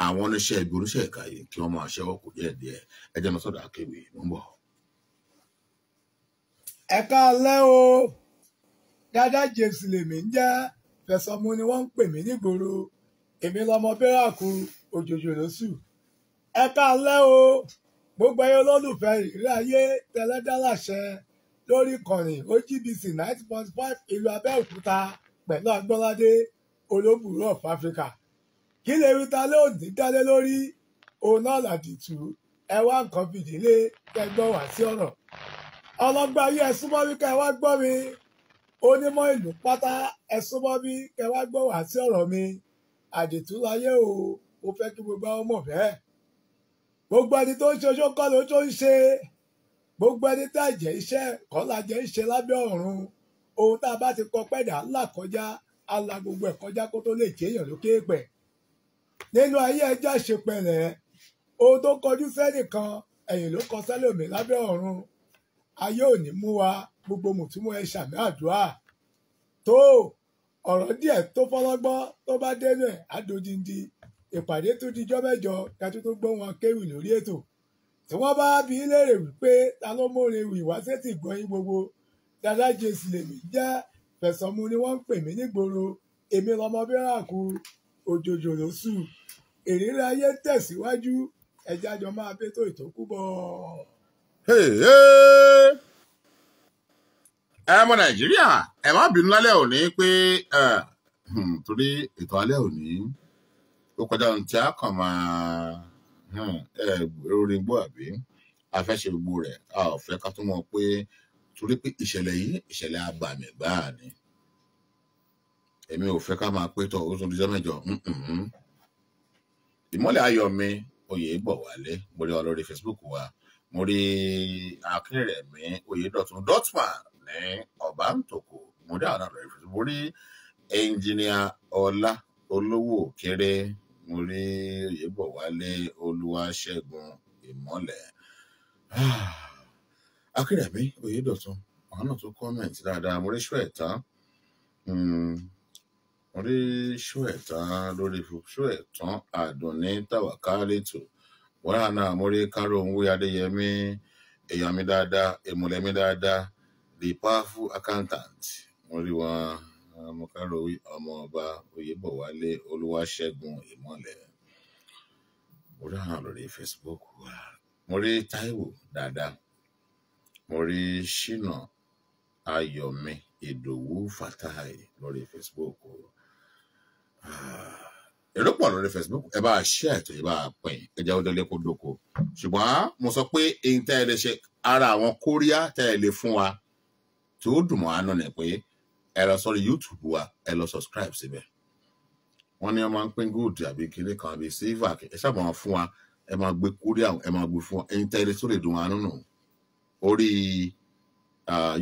àwọn oníṣẹ́ ibi, oníṣẹ́ ìka yìí kí wọ́n máa ṣẹ́wọ́ kù díẹ̀ díẹ̀. Ẹ jẹ́ lọ sọ́dọ̀ akéwì, mò ń bọ̀. Ẹ káalẹ́ o. Dada James lèmi ń jẹ́, Fẹ̀sọ̀mù ni wọ́n ń pè mí nígboro. Èmi lọmọ bẹ́ràkù òjòjò lóṣù. Ẹ káalẹ́ o, gbogbo ẹyẹ olólùfẹ́ ìrírí ayé tẹlẹ́dálàṣẹ lórí ìkànnì OGBC 90.5 ìlú Abẹ́òkúta pẹ̀lú Agbọ́ládé Olóbùrú of Africa. Kí lè rí ta lóòdì dálé lórí òun náà làdìtú. Ẹ wá nǹkan fìdílé kẹgbọ́n wá sí ọ̀rọ̀ ọlọ́gbọ́n ayé. Ẹ súnmọ́ bí kẹ wá gbọ́ mi. Onímọ̀ ìlú pátá, ẹ súnmọ́ bí kẹ wá gbọ́ wá sí ọ̀rọ̀ mi. Àdìtú láyé o, mo fẹ́ kí gbogbo àwọn mọ̀ bẹ́ẹ̀. Gbogbo ẹni tó ń ṣe oṣó kọ́ ló tó ń ṣe, gbogbo ẹni tá jẹ́ iṣẹ́ kọ́ la jẹ́ ń ṣe lábẹ́ ọ̀run. Ohun tá a bá ti kọ pẹ́ẹ́dà ńlá kọjá, á la gbogbo ẹ̀ kọjá kó tó lè jẹ́yàn lókè pẹ̀. Nínú ayé, ẹjọ́ ṣe pẹ̀lẹ́. Ohun tó kọjú sẹ́nìkan, ẹ̀yìn ló kọ sẹ́lòmí lábẹ́ ọ̀run. Ayé ò ní mú wa. Gbogbo mùtúmọ̀ ẹ ṣàmì àdúrà tó ọ̀rọ̀ díẹ̀ tó fọlọ́gbọ́n tó bá dénú ẹ̀ àdójìndí. Ìpàdé tó dijọ́ mẹ́jọ kẹtù tó gbọ́ wọn kéwì lórí ètò. Tí wọ́n bá bi í léèrè wípé ta ló mórin wì wá sétí ìgbọ́yín gbogbo, Dada James lèmi jẹ́. Fẹ̀sọ̀mù ni wọ́n ń pè mí nígboro. Èmi lọmọ bíràkù òjòjò lóṣù. Ìrírí ayé ń tẹ̀síwájú. Ẹjẹ́ àjọ máa bẹ́tò ìtókù bọ̀. Ẹ mọ Nàìjíríà, ẹ má bínú lálẹ́ òní pé torí ètò alẹ́ òní ó kọjá ohun tí a kàn máa orin gbọ́ àbí a fẹ́ ṣe gbogbo rẹ̀, a ò fẹ́ ká tún mọ̀ pé torí pé ìṣẹ̀lẹ̀ yìí ìṣẹ̀lẹ̀ abàmì gbáà ni. Èmi ò fẹ́ ká máa pé tọ́ ó tún dijọ́ mẹ́jọ. Ìmọ́lẹ̀ ayọ̀ mi Oyèbọ̀wálé, mo rí wa lórí Facebook wa, mo rí Akínrẹ̀mí Oyèdọ̀tun Dotman ní Ọ̀bántòkò, mo rí àwọn náà lórí Facebook, mo rí ẹnjìníà Ọlá Olówó Òkèrè, mo rí Oyèbọ̀wálé Olúwaṣẹ́gun Ìmọ́lẹ̀. Akínrẹ̀mí Oyèdọ̀tun, àwọn náà tó kọ́mẹ̀ntì dáadáa, mo rí ṣọ́ ẹ̀ tán. Mo rí ṣọ́ ẹ̀ tán lórí ṣọ́ ẹ̀ tán Àdùnní Tàwákálẹ́tò. Wọ́n rà náà, mo rí Káró Òǹwé Adéyẹmí, èèyàn mi dáadáa, èmùlẹ̀ mi dáadáa, the powerful accountant. Mo rí wọn, mo Káró ọmọ ọba Oyèbọ̀wálé Olúwaṣẹ́gun Ìmọ́lẹ̀. Mo rí àwọn lórí Facebook wa. Mo rí Táíwò dáadáa. Mo rí Ṣínà Ayọ̀mí Ìdòwú Fatai lórí Facebook. Èrò pọ̀ lórí Facebook, ẹ bá ṣe ètò, ẹ bá pín, ẹ jẹ́ ó délé kó dóko. Ṣùgbọ́n mo sọ pé èyí tẹ́ ẹ lè ṣe ara àwọn kóríà tẹ́ ẹ lè fún wa tí ó dùn mọ́ àánú ni pé ẹ lọ sórí YouTube wa, ẹ lọ subscribe síbẹ̀. Wọ́n ní wọ́n máa ń pín gold àbí kinní kan àbí silver, ẹ sábà máa fún wa, ẹ máa gbé kóríà, ẹ máa gbé fún wa, èyí tẹ́ ẹ lè tó lè dùn àánú nù. Orí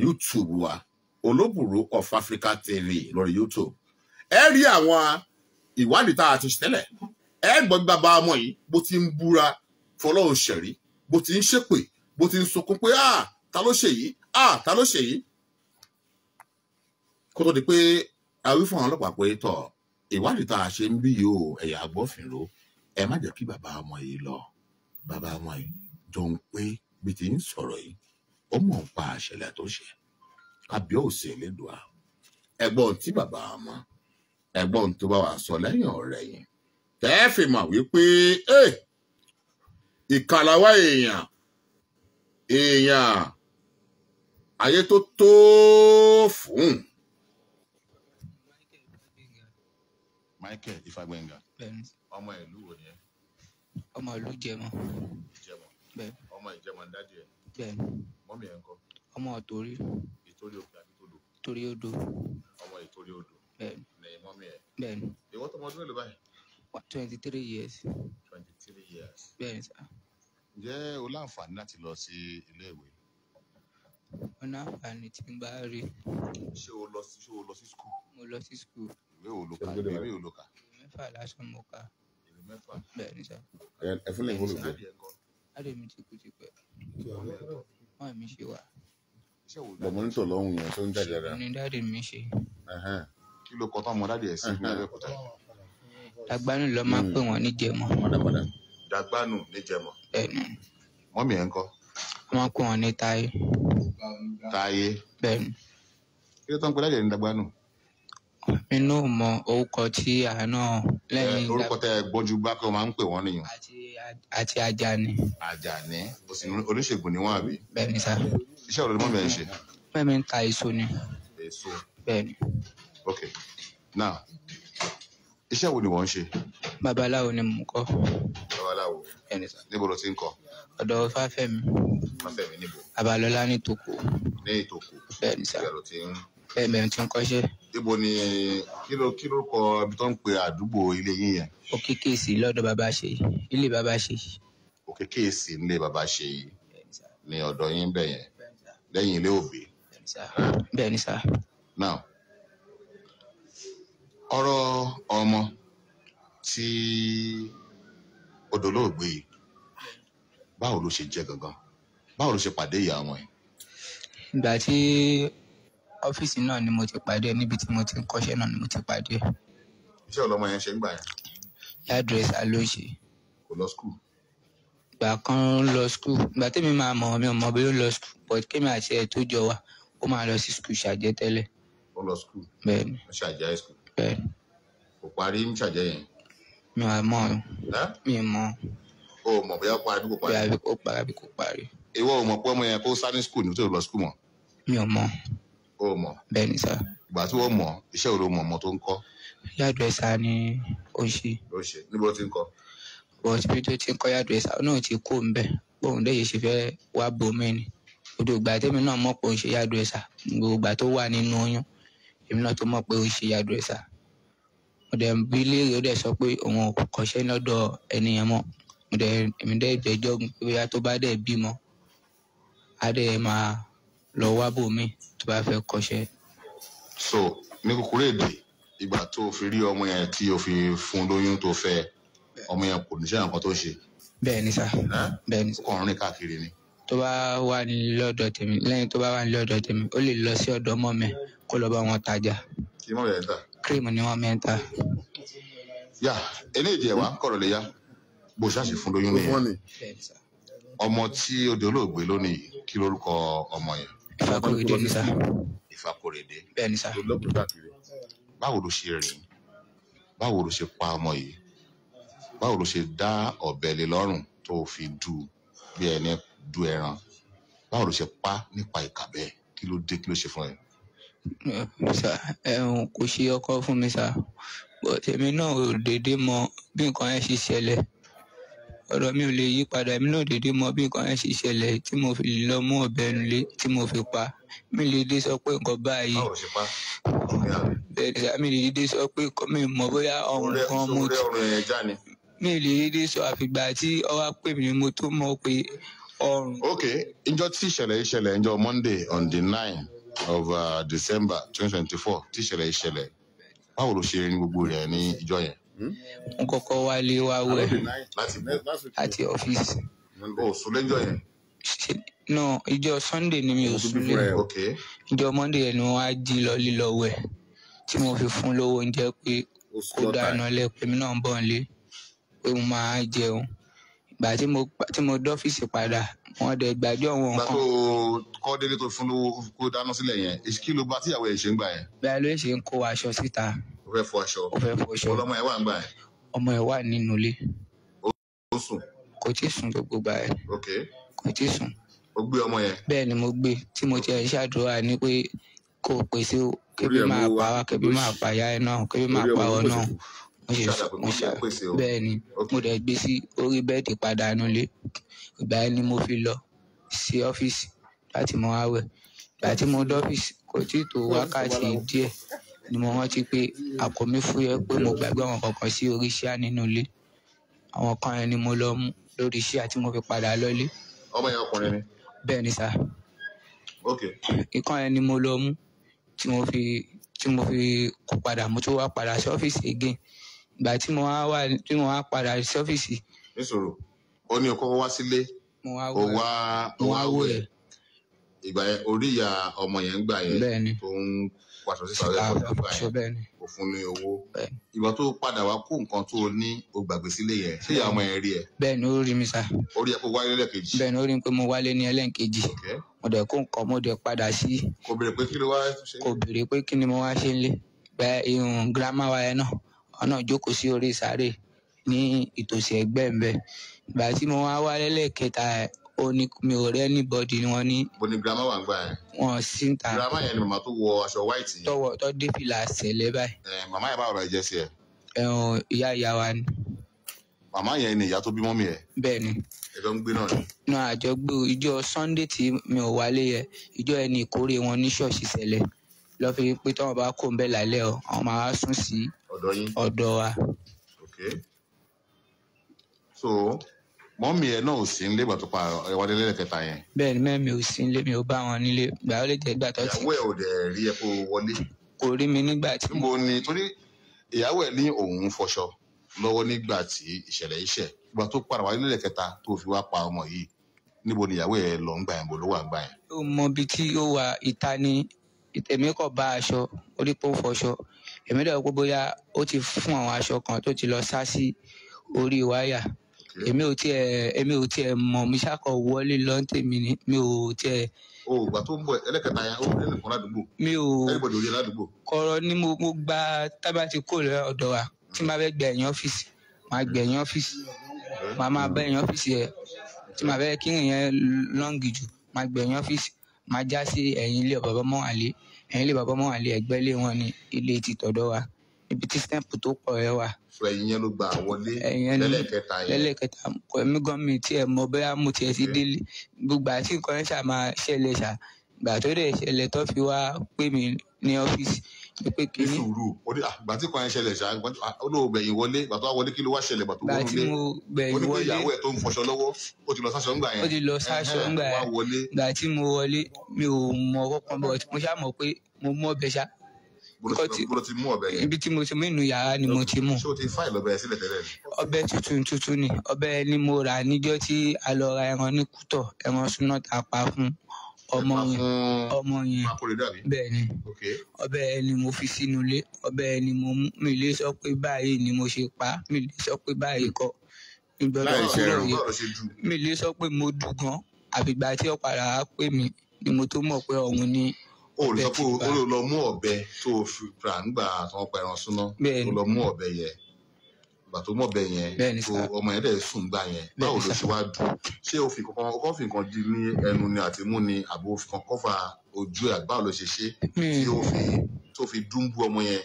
YouTube wa, Olóbùrò of Africa TV lórí YouTube. Ẹ rí àwọn ìwádìí tá a ti ṣe tẹ́lẹ̀. Ẹ gbọ́ bí bàbá ọmọ yìí bó ti ń búra fọlọ́run ṣẹ̀rí, bó ti ń ṣépè, bó ti ń sunkún pé à ta ló ṣe yìí, à ta ló ṣe yìí. Kó tó di pé a wí fún àwọn ọlọ́pàá pé tọ̀ ìwádìí tá a ṣe ń bí yìí o, ẹ̀yà agbófinró, ẹ má jẹ́ kí bàbá ọmọ yìí lọ. Bàbá ọmọ yìí jọ ń pé bí ti ń sọ̀rọ̀ yìí, ó mọ̀ ń pa àṣẹlẹ̀ tó ṣe. Kábíyèsí Elédùà. Ẹ̀gbọ́n tí bàbá ọmọ, ẹ̀gbọ́n tó bá wà sọ lẹ́yìn ọ̀rẹ́ yìí, tẹ́ fi mọ̀ wípé ìkàlàwá èèyàn èèyàn ayé tó tó fún. Michael Ifágbénga, ọmọ ìlú wo ni ẹ? Ọmọ ìlú Ìjẹmọ. Ìjẹmọ. Bẹ́ẹ̀. Ọmọ Ìjẹmọ ń dájú ẹ. Bẹ́ẹ̀. Mọ́mí ẹ̀ ń kọ́? Ọmọ Ìtorí. Ìtorí òkè àbí tòdò? Ìtorí odò. Ọmọ Ìtorí odò. Bẹ́ẹ̀. Ní mọ́mí ẹ̀. Bẹ́ẹ̀. Ìwọ tó ọmọ ọdún mélòó báyìí? 23 years. 23 years. Bẹ́ẹ̀ sà. Ǹjẹ́ o láǹfààní láti lọ sí ilé ìwé? Mo ní àǹfààní tí n bá rí. Ṣé o lọ sí school? Mo lọ sí school. Ìwé wo lo kà? Ìwé wo lo kà? Ìwé mẹ́fà lásán mo kà. Ìwé mẹ́fà. Bẹ́ẹ̀ ni sà. Ẹ fún lẹ́yìn olùgbé. Dáàdì mi ti kú tipẹ́. Wọ́n mi ṣe wà. Bọ̀ mo ní tò lọ́hùn yẹn tó ń jáde dáadáa. Ní dáàdì mi ṣe. Kí ló kọ tán mọ dáàdì ẹ̀ sí ní Abẹ́òkúta? Dàgbánù lọ máa ń pè wọ́n ní Jẹmọ. Padàpadà. Dàgbánù ní Jẹmọ. Bẹ́ẹ̀ni. Mọ́mí ẹ̀ ń kọ́? Wọ́n máa ń pè wọ́n ní Táyé. Táyé. Bẹ́ẹ̀ni. Kí ló tán pé dáàdì ẹ̀ ní Dàgbánù? Mi náà mọ orúkọ tí àná lẹ́yìn. Orúkọ tẹ gbọ́njú bá kí wọ́n máa ń pè wọ́n nìyẹn. Àti Àjàní. Àjàní, oníṣègùn ni wọ́n àbí? Bẹ́ẹ̀ni sá. Iṣẹ́ wo ni mọ́mí ẹ̀ ń ṣe? Mọ́mí ń ta èso ni. Èso. Bẹ́ẹ̀ni. Ok, now iṣẹ́ wo ni wọ́n ń ṣe? Babaláwo ni mò ń kọ́. Babaláwo. Bẹ́ẹ̀ni sá. Níbo lo ti ń kọ́? Ọ̀dọ̀ Fáfẹ́mi. Fáfẹ́mi níbo? Babalọ́lá ní Ìtòkò. Ní Ìtòkò. Bẹ́ẹ̀ni sá. Ibẹ̀ ló ti ń. Bẹ́ẹ̀ ti ń kọ́ṣẹ́. Ibo ni kí ló kọ ibi tó ń pe àdúgbò ilé yín yẹn? Òkè Kéèsì lọ́dọ̀ bàbá ṣe, ilé bàbá ṣe. Òkè Kéèsì nílé bàbá ṣe yìí ní ọ̀dọ̀ yín bẹ̀ yẹn lẹ́yìn ilé òbí. Bẹ́ẹ̀ni sá. Now ọ̀rọ̀ ọmọ tí odòlóògbé yìí báwo ló ṣe jẹ́ gangan? Báwo ló ṣe pàdé ìyá ọmọ yìí? Ìgbà tí ọ́fíìsì náà ni mo ti pàdé, níbi tí mo ti ń kọ́ṣẹ́ náà ni mo ti pàdé. Iṣẹ́ ọlọ́mọ yẹn ṣe ń gbà yẹn? Hairdresser ló ṣe. Kò lọ school? Ìgbà kan lọ school. Ìgbà tèmi máa mọ̀, mi ò mọ̀ bí ó lọ school, but kémi àti ẹ̀ tó jọ wá, ó máa lọ sí school ṣàjẹ́ tẹ́lẹ̀. Ó lọ school. Bẹ́ẹ̀ ni. Ní Ṣàjẹ́ high school. Bẹ́ẹ̀ ni. Kò parí ní Ṣàjẹ́ yẹn. Mi ò mọ̀. Ẹ́? Mi ò mọ̀. O ò mọ̀ bóyá ó parí bí kò parí. Bóyá ó parí àbí kò parí. Ìwọ ò mọ̀ pé ọmọ yẹn kó sá ní school ní tó lọ school mọ̀. Mi ò mọ̀. O ò mọ̀. Bẹ́ẹ̀ ni sà. Ìgbà tí wọ́n mọ̀, iṣẹ́ wo ló mọ̀ ọmọ tó ń kọ́? Yàdùẹ́sà ni ó ń ṣe. Ló ṣe. Níbo ló ti ń kọ́? But bí tó ti ń kọ́ yàdùẹ́sà náà ti kó ń bẹ̀. Bóun dẹ̀ ṣe fẹ́ wá bomi ni. Odò ìgbà tẹ́mi náà mọ̀ pé ó ń ṣe yàdùẹ́sà. Gbogbo ìgbà tó wà nínú oyún, èmi náà tó mọ̀ pé ó ń ṣe yàdùẹ́sà. Mo dẹ̀ bi léèrè, ó dẹ̀ sọ pé òun ò kọ́ṣẹ́ lọ́dọ̀ ẹni yẹn mọ́. Mo dẹ̀, èmi dẹ̀ jẹ́jọ́ pé bóyá tó bá dẹ̀ bímọ, á dẹ̀ máa lọ wá bòmí tó bá fẹ́ kọ́ṣẹ́. So ní kúkúrú èdè, ìgbà tó fi rí ọmọ yẹn tí o fi fún lóyún tó fẹ́, ọmọ yẹn kò níṣẹ́ nǹkan tó ṣe. Bẹ́ẹ̀ ni sà. Bẹ́ẹ̀ ni sà. Ó kàn ń rìn káàkiri ni. Tó bá wà ní lọ́dọ̀ tèmi, lẹ́yìn tó bá wà ní lọ́dọ̀ tèmi, ó lè lọ sí ọ̀dọ̀ ọmọ mi kó lọ bá wọn tajà. Kí mọ̀ bẹ̀rẹ̀ ta? Cream ni wọ́n mẹ́ta. Yà, eléyìí ẹ̀wà ń kọ̀rọ̀ lè yá. Bó ṣáà ṣe fún lóyún nìyẹn. Bẹ́ẹ̀ ni sà. Ọmọ tí ó di olóògbé lónìí, kí lórúkọ ọmọ yẹn? Ìfàkòrèdé ni sà. Ìfàkòrèdé. Bẹ́ẹ̀ ni sà. Báwo ló ṣe rìn? Báwo ló ṣe pa ọmọ yìí? Báwo ló ṣe dá ọ̀bẹ lé lọ́rùn tó fi dù bí ẹni du ẹran? Báwo ló ṣe pa nípa ìkà bẹ́ẹ̀? Kí ló dé? Kí ló ṣe fún ẹ? Sà, ẹ̀hún kò ṣe ọkọ fún mi sà. But èmi náà ò dédé mọ bí nǹkan yẹn ṣe ṣẹlẹ̀. Ọ̀rọ̀ mi ò lè yí padà, èmi náà ò dédé mọ bí nǹkan yẹn ṣe ṣẹlẹ̀ tí mo fi lọ mú ọ̀bẹ nulẹ̀ tí mo fi pa. Mi lè dé sọ pé nǹkan báyìí. Báwo ló ṣe pa? Bẹ́ẹ̀ ni sà, mi lè dédé sọ pé nǹkan mi mọ̀ bóyá ọ̀run kan mo ti. Ọ̀run yẹn já ni. Mi lè dédé sọ àfìgbà tí ó wá pè mí ni mo tó mọ̀ pé ọ̀run. Ok, ìjọ tí ìṣẹ̀lẹ̀ yìí ṣẹlẹ̀, ìjọ Monday on the 9 of December 2024 tí ìṣẹ̀lẹ̀ yìí ṣẹlẹ̀, báwo ló ṣe rin gbogbo rẹ̀ ní ìjọ yẹn? Mo kọ́kọ́ wálé wá wẹ̀ láti ọ́fíìsì. O sùn lẹ́jọ́ yẹn? No, ìjọ Sunday ni mi ò sùn lé. Ok. Ìjọ Monday yẹn ni wọ́n á jí lọ lílọ wẹ̀ tí mo fi fún lówó oúnjẹ pé kó dáná lẹ́ pé mi náà ń bọ̀ nílé pé mo máa jẹun. Ìgbà tí mo dọ́fíìsì padà, wọ́n dẹ̀ gbàjọ́ wọn Ìgbà kan. tó kọ́ délé tó fún lówó kó dáná sílẹ̀ yẹn, kí ló bá tíyàwó ẹ̀ ṣe ń gbà yẹn? Bẹ́ẹ̀ ló ṣe ń kó aṣọ síta. Ó fẹ́ fọ aṣọ. Ó fẹ́ fọṣọ. Ọlọ́mọ ẹ̀ wà ń gbà yẹn. Ọmọ ẹ̀ wà nínú ilé. Ó sùn. Kò tí ì sùn gbogbo gbà yẹn. Ok. Kò tí ì sùn. Ó gbé ọmọ yẹn. Bẹ́ẹ̀ ni mo gbé tí mo ti ẹ̀ ṣàdúrà ní pé kò pèsè o, kébí máa pa wá, kébí máa pa ìyá ẹ̀ náà, kébí máa pa ọ náà. Mo ṣe mo ṣe bẹ́ẹ̀ ni mo dẹ̀ gbé sí orí bẹ́ẹ̀dì padà nulẹ̀. Ìgbà yẹn ni mo fi lọ sí ọ́fíìsì láti mọ wá wẹ̀. Ìgbà tí mo dọ́fíìsì kò tí tó wákàtí díẹ̀ ni mo rántí pé àpò mi fúyẹ́ pé mo gbàgbé àwọn kankan sí orí ṣíà nínú ilé. Àwọn kan yẹn ni mo lọ mú lórí ṣíà tí mo fi padà lọlé. Ọmọ yẹn ọkùnrin ni? Bẹ́ẹ̀ ni sà. Ok. Ìkan yẹn ni mo lọ mú tí mo fi kó padà, mo tún wá padà sí ọ́fíìsì again. Ìgbà tí mo wá padà sí ọ́fíìsì. Nísòro, ó ní o kọ́kọ́ wá sílé. Mo wá Ó wá wẹ̀. Ìgbà yẹn orí ìyá ọmọ yẹn ń gbà yẹn. Bẹ́ẹ̀ ni. Tó ń wàṣọ síta ọ̀rẹ́ kọjá gbà Aṣọ yẹn. bẹ́ẹ̀ ni. Ó fún ní owó. Bẹ́ẹ̀ ni. Ìgbà tó padà wá kó nǹkan tó o ní o gbàgbé sílé yẹn. Ṣé ìyá ọmọ yẹn rí ẹ? Bẹ́ẹ̀ ni ó rí mi sà. Ó rí ẹ kó wáyé lẹ́ẹ̀kejì. Bẹ́ẹ̀ ni ó rí mi pé mo wálé ní ẹlẹ́ǹkejì. Ok. Mo dẹ̀ kó nǹkan, mo dẹ̀ padà sí. Kò béèrè pé kí ló wá ṣe? Kò béèrè pé kí ni mo wá ṣe nílé. Bẹ́ẹ̀ irun girama wa yẹn náà, ọ̀nà jókòó sí orí sàárè ní ìtòsí ẹgbẹ́ ń bẹ̀. Ìgbà tí mo wá wálé lẹ́ẹ̀kẹta, ó ní mi ò rí anybody ni wọ́n ní. Bo ni girama wà ń gbà yẹn? Wọ́n sí ń ta. Girama yẹn ni màmá tó wọ aṣọ white yẹn. Tọwọ́ tó dé fìlà sẹ̀lẹ̀ báyìí. Ẹ màmá yẹn báwo lọ jẹ́ sí ẹ? Ẹ̀hún ìyá ìyá wa ni. Màmá yẹn ni ìyá tó bí mọ́mì ẹ̀. Bẹ́ẹ̀ ni. Ẹ jọ ń gbé náà ni. Náà àjọ gbé ìjọ Sunday tí mi ò wálé yẹn, ìjọ yẹn ni ìkórè wọn ní ṣọ́ọ̀ṣì sẹ̀lẹ̀. Lọ́ fi pé tọ́wọ́n bá kó ń bẹ̀ lálẹ́ o, àwọn máa wá sùn sí ọ̀dọ̀ yín. Ọ̀dọ̀ wa. Ok. So mọ́mì ẹ̀ náà ò sí nílé ìgbà tó pa ẹ̀wádé lẹ́lẹ́kẹta yẹn. Bẹ́ẹ̀ ni mẹ́mi ò sí nílé, mi ò bá wọn nílé. Ìgbà ó lè jẹ́ ìgbà tó ti. Ìyàwó ẹ̀ ò dẹ̀ rí ẹ kó wọlé. Kò rí mi nígbà tí. Níbo ni torí ìyàwó ẹ̀ ní òun fọṣọ lọ́wọ́ nígbà tí ìṣẹ̀lẹ̀ yìí ṣẹ̀. Ìgbà tó padà wálé lẹ́lẹ́kẹta tó fi wá pa ọmọ yìí. Níbo ni ìyàwó ẹ̀ lọ ń gbà yẹn, bó ló wà ń gbà yẹn? Ó mọ ibi tí ó wà, ìta ni èmi kò bá aṣọ, ó rí pé ó fọṣọ. Èmi dẹ̀ rò pé bóyá ó ti fún àwọn aṣọ kan tó ti lọ sá sí orí wáyà. Èmi ò tiẹ̀ mọ̀, mi ṣàkọ wọlé lọ tèmi ni, mi ò tiẹ̀. O ìgbà tó ń bọ̀ ẹlẹ́kẹta yẹn, ó rí ẹnìkan ládùúgbò. Mi ò Everybody ò rí ládùúgbò. Kọ̀rọ̀ ni mo gba tábà ti kó lọ ọ̀dọ̀ wa, tí màá fẹ́ gba ẹ̀yìn ọ́fíìsì, màá gba ẹ̀yìn ọ́fíìsì, màá máa bá ẹ̀yìn ọ́fíìsì yẹn, tí màá fẹ́ kí ìyẹn lọ́ǹgì jù, màá gba ẹ̀yìn ọ́fíìsì, màá já sí ẹ̀yìn ilé bàbá Mọ́wálé, ẹ̀yìn ilé bàbá Mọ́wálé ẹ̀gbẹ́ ilé wọn ni ilé ti tọ̀dọ̀ wa, ibi tí stamp tó pọ̀ yẹn wà. Sọ ẹ̀yìn yẹn ló gbà wọlé lẹ́lẹ́kẹta yẹn. Lẹ́lẹ́kẹta, èmi gan mi tiẹ̀ mọ̀ bóyá mo tiẹ̀ ti délé, gbogbo àti nǹkan yẹn ṣáà máa ṣẹlẹ̀ ṣá, ìgbà tó dẹ̀ ṣẹlẹ̀ tó fi wá pè mí ní ọ́fíìsì pé kí ni. Sùúrù, ìgbà tí kan yẹn ṣẹlẹ̀ ṣá, ó lóò gbẹ̀yìn wọlé, ìgbà tó wá wọlé kí ló wá ṣẹlẹ̀, ìgbà tó wọlé, gbẹ̀yìn ó ní pé wọlé. Ìyàwó ẹ̀ tó ń fọṣọ lọ́wọ́, ó ti lọ sáṣọ ńgbà yẹn. Ó ti lọ sáṣọ ńgbà yẹn. Ìgbà tí mo wọlé, mi ò mọ kọ́kọ́ bọ̀, mo ṣá mọ̀ pé mo mú ọbẹ̀ ṣá. Bó ló ti mú ọbẹ̀ yẹn? Ibi tí mo ti mú inú yàrá ni mo ti mú. Ṣé o ti fáìlì ọbẹ̀ sílẹ̀ tẹ́lẹ̀ ni? Ọbẹ̀ tuntun ni, ọbẹ̀ ni mo rà níjọ́ tí a lọ ra ẹran ní Kútọ̀, ẹran súná tá a pa fún ọmọ yẹn. Bẹ́ẹ̀ ni, ọbẹ̀ ni mo fi sínú ilé, ọbẹ̀ ni mo mú, mi lè sọ pé báyìí ni mo ṣe pa, mi lè sọ pé báyìí kọ́. Mi lè sọ pé mo dùn gan, àfìgbà tí ó padà wá pè mí ni mo tó mọ̀ pé òun ni. O lè sọ pé o lọ mú ọ̀bẹ tó o fi rà nígbà tí wọ́n pa ẹran súná, o lọ mú ọ̀bẹ yẹn, ìgbà tó mú ọ̀bẹ yẹn tó ọmọ yẹn dẹ̀ sùn gbà yẹn, báwo ló ṣe wá dùn? Ṣé o fi kankan o fi nǹkan di ní ẹnu ni àti mú ni, àbò o fi kan kọ́fà ojú ẹ̀, báwo ló ṣe ṣe tí o fi tó fi dúnbú ọmọ yẹn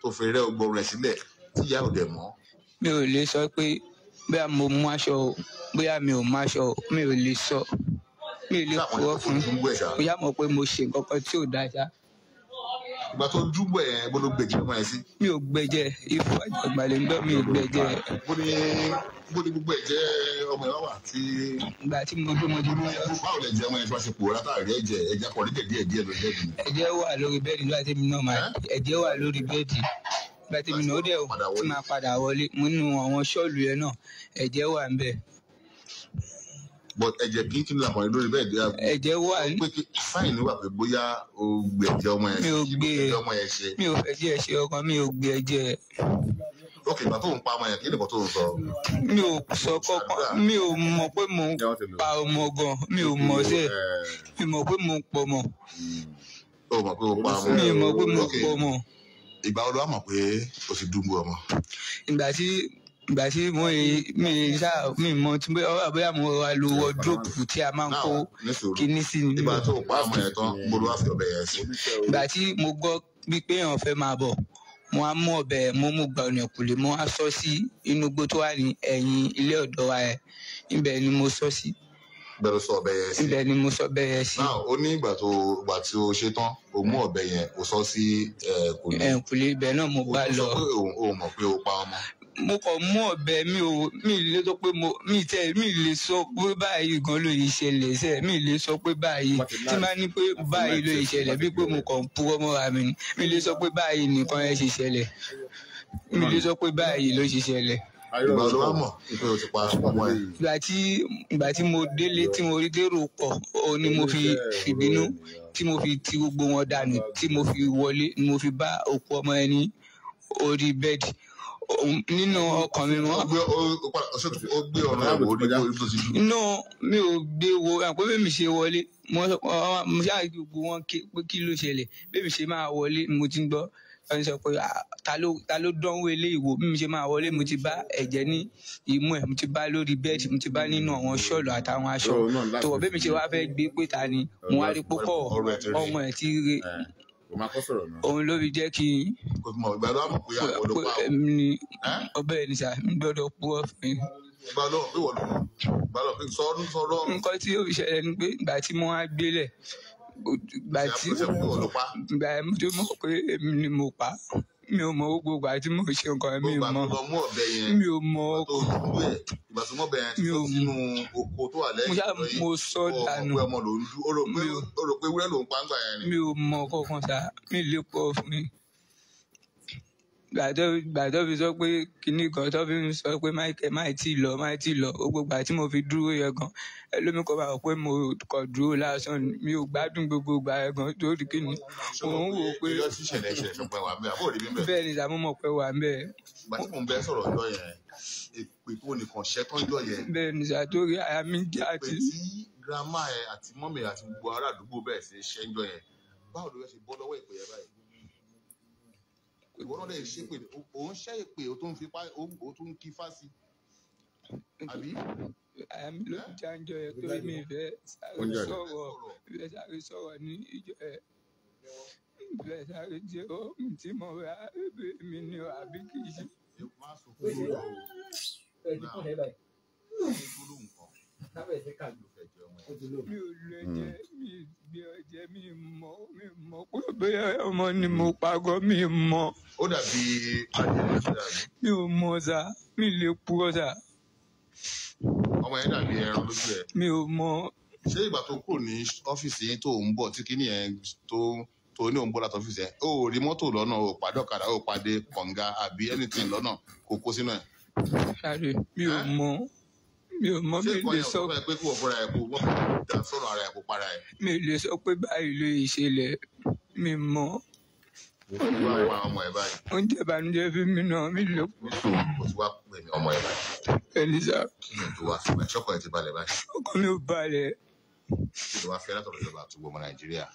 tó fi rẹ́ ọgbọ́n rẹ̀ sílẹ̀ tí ìyá ò dẹ̀ mọ̀? Mi ò lè sọ pé bóyá mo mú aṣọ o, bóyá mi ò mú aṣọ o, mi ò lè sọ. Mi lè purọ́ fún un, mo yá mọ̀ pé mo ṣe nǹkan kan tí ò dáa ṣá. Ìgbà tó dúbọ̀ ẹ̀ bó ló gbẹ̀jẹ̀ ọmọ ẹ̀ sí. Mi ò gbẹ̀jẹ̀, ifo àjọgbàlẹ̀ ń gbọ́, mi ò gbẹ̀jẹ̀. Bó ní gbogbo ẹ̀jẹ̀ ọmọ ẹ̀ wá wà tí. Ìgbà tí mo gbé mo ti mú. Báwo lẹ jẹ ọmọ ẹ̀ tí wọ́n ṣe pòórá táàrí ẹ̀jẹ̀ ẹ̀jẹ̀ kọ̀ níjẹ̀ díẹ̀ díẹ̀ lórí bẹ́ẹ̀dì. Ẹ̀jẹ̀ wà lórí bẹ́ẹ̀dì nígbà tí mi náà máa ẹ̀jẹ̀ wà lórí bẹ́ẹ̀dì nígbà tí mi náà ó dẹ̀ tí máa padà wọlé mo nínú àwọn ṣọ́ọ̀lù yẹn náà ẹ̀jẹ̀ wà ń bẹ̀. But ẹ̀jẹ̀ kí n lakọ̀ ní lórí bẹ́ẹ̀ dé. Ẹ̀jẹ̀ wà ní. Pé sáìn wà pé bóyá o gbé ẹ̀jẹ̀ ọmọ yẹn. Mi ò gbé ọmọ yẹn ṣe. Mi ò fẹ́ jẹ́ ṣe ọkàn, mi ò gbé ẹ̀jẹ̀. Ok, ìgbà tó ń pa ọmọ yẹn kí nìkan tó ń sọ. Mi ò sọ kọ́kọ́, mi ò mọ̀ pé mò ń pa ọmọ gan, mi ò mọ̀ ṣe, mi mọ̀ pé mò ń pọ̀ mọ̀. O mọ̀ pé o pa ọmọ. Mi mọ̀ pé mò ń pọ̀ mọ̀. Ìgbà wo ló wá mọ̀ pé o ti dúnbú ọmọ? Ìgbà tí mo mi ṣá mi mọ tí bóyá mo ra lo wardrobe tí a máa ń kó kíní sí ni. Ìgbà tó pa ọmọ yẹn tán, mo ló wá fi ọbẹ̀ yẹn sí. Ìgbà tí mo gbọ́ wípé èèyàn fẹ́ máa bọ̀, mo á mú ọbẹ̀, mo mú gba ọ̀nà ìkùlé, mo á sọ sí inú igbó tó wà ní ẹ̀yìn ilé ọ̀dọ̀ wa yẹn, ibẹ̀ ni mo sọ sí. Ibẹ̀ ló sọ ọbẹ̀ yẹn sí. Ibẹ̀ ni mo sọ ọbẹ̀ yẹn sí. Náà ó ní ìgbà tí o ṣe tán, o mú ọbẹ̀ yẹn, o sọ sí ẹ̀kùlé. Ẹ̀kùlé ibẹ̀ náà mo bá lọ. O sọ pé o mọ̀ pé o pa ọmọ. Mo kàn mú ọ̀bẹ, mi ò mi lè sọ pé mo mi tẹ mi lè sọ pé báyìí gan ló yìí ṣẹlẹ̀ sẹ, mi lè sọ pé báyìí tí máa ní pé báyìí ló yìí ṣẹlẹ̀ bí pé mo kàn purọ́ mọ́ra mi ni, mi lè sọ pé báyìí nìkan ẹ ṣe ṣẹlẹ̀, mi lè sọ pé báyìí ló ṣe ṣẹlẹ̀. Ìgbà ló wá mọ̀ pé o ti pa ọmọ ẹ̀. Ìgbà tí mo délé tí mo rí dérò pọ̀, òun ni mo fi fìbínú tí mo fi ti gbogbo wọn dànù, tí mo fi wọlé ni mo fi bá òkú ọmọ ẹ ní orí bẹ́ẹ̀dì. Nínú ọkàn mi mọ́. Ó gbé ọ̀rọ̀ ẹ̀ wò ó ní bó ti dùn. Inú mi ò gbé wo àpò bí mi ṣe wọlé, mo ṣáà gbogbo wọn pé kí ló ṣẹlẹ̀, bí mi ṣe máa wọlé mo ti ń gbọ́ wọ́n sọ pé ta ló dánwó eléyìí wò, bí mi ṣe máa wọlé mo ti bá ẹ̀jẹ̀ ní imú ẹ̀, mo ti bá lórí bẹ́ẹ̀dì, mo ti bá nínú àwọn ṣọ́ọ̀lù àtàwọn aṣọ tó wọ̀, bí mi ṣe wá fẹ́ gbé pé ta ni mo wá rí púpọ̀ ọmọ ẹ̀ ti re. Òun ló fi jẹ́ kí n. Ìgbà ló mọ̀ pé àwọn ló pa ọ́. Ọbẹ̀ ni sà, mi gbọ́dọ̀ purọ́ fún yín. Ìgbà ló pé wọ́n ló ìgbà ló pé sọ́ọ́dún sọ́ọ́dún. Nǹkan tí ó fi ṣẹlẹ̀ ni pé ìgbà tí mo wá gbélẹ̀, ìgbà tí ìgbà tó mọ̀ pé èmi ni mo pa, mi ò mọ̀ gbogbo ìgbà tí mo ṣe nǹkan mi ò mọ̀. Mi ò mọ̀ ìgbà tó mọ̀ bẹ́ẹ̀ tó sínú oko tó wà lẹ́yìn yìí, mo sọ dànù. Ó rò pé ewúrẹ́ ló ń pa ńgbà yẹn ni. Mi ò mọ̀ kankan sá, mi lè pọ̀ fún mi. Gbà tó fi sọ pé kinní kan tó fi ń sọ pé Michael má tí ì lọ, má tí ì lọ. Gbogbo ìgbà tí mo fi dúró yẹn gan, ẹlòmíì kò bá wọ pé mo kàn dúró lásán ni. Mi ò gbádùn gbogbo ìgbà yẹn gan torí kíni. Ṣé Mò o ń mọ̀ wò pé pé ìjọ tí ìṣẹ̀lẹ̀ ìṣẹ̀lẹ̀ ṣọpẹ́ wà ń bẹ̀ àbó rí mi bẹ̀? Bẹ́ẹ̀ ni sà, mo mọ̀ pé wà ń bẹ̀. Ìgbà tí mò ń bẹ sọ̀rọ̀ ọjọ́ yẹn, èpè tó nìkan ṣẹ́ tán jọ yẹn. Bẹ́ẹ̀ ni sà, torí àyà mi já Èpè àti tí girama ẹ àti mọ́mì àti gbogbo ará àdúgbò bẹ̀rẹ̀ sí í ṣẹ́ ń jọ yẹn. Báwo ló fẹ́ ṣe bọ́ lọ́wọ́ èpè yẹn báyìí? Ìwọ náà lè ṣe pé ò ń ṣẹ́ èpè, o tún ń fipá, o tún ń kí fásí, àbí? Àyà mi ló Ẹ́? já ń jọ yẹn torí mi ì fẹ́ sáré Oúnjẹ rẹ̀. sọ̀rọ̀, mi fẹ́ sáré sọ̀rọ̀ ní ìjọ yẹn. Mi fẹ́ sáré jẹ́wọ́ ohun tí mo rà mi ni o àbí kì í ṣe. Má sunkún lójú o. Náà, ní gbólóhùn kan ló fẹ́ jẹ ọmọ yẹn. Mi ò lo ẹ̀jẹ̀, mi ì gbé ọ̀jẹ̀, mi ì mọ̀ pé bóyá ọmọ ni mo pa gan, mi ì mọ̀. Ó dàbí adìẹ lójú dàbí. Mi ò mọ̀ sà, mi lè purọ́ sà. Ọmọ yẹn dàbí ẹran lójú ẹ. Mi ò mọ̀. Ṣé ìgbà tó kúrò ní ọ́fíìsì yín tó ń bọ̀ tí kíní yẹn tó ní òun bọ̀ láti ọ́fíìsì yẹn, ó rí mọ́tò lọ́nà, ó pàdé ọ̀kadà, ó pàdé kànga àbí anything lọ́nà kó kó sínú ẹ̀? Sáré, mi ò Ẹ́? mọ̀. Mi ò mọ̀, Ṣé mi nǹkan lè yẹn ò sọ sọ fún ẹ pé kí wọ́n fúnra ẹ̀ kó wọ́n dá sọ̀rọ̀ ara ẹ̀ kó para ẹ̀? Mi lè sọ pé báyìí ló ṣẹlẹ̀. Mi mọ̀. Ó ti wá pa ọmọ ẹ̀ báyìí. Oúnjẹ ìbànújẹ́ fún mi náà, mi lè Ní sùúrù, ó ti wá pè mí ọmọ ẹ̀ báyìí. Ẹni sà. Kí ni tó wá fún ẹ? Ṣọ́kọ̀ ẹ̀ ti balẹ̀ báyìí? Ọkàn mi ò balẹ̀. Kí ló wá fẹ́ látọ̀dọ̀ ìjọba àti gbogbo ọmọ Nàìjíríà?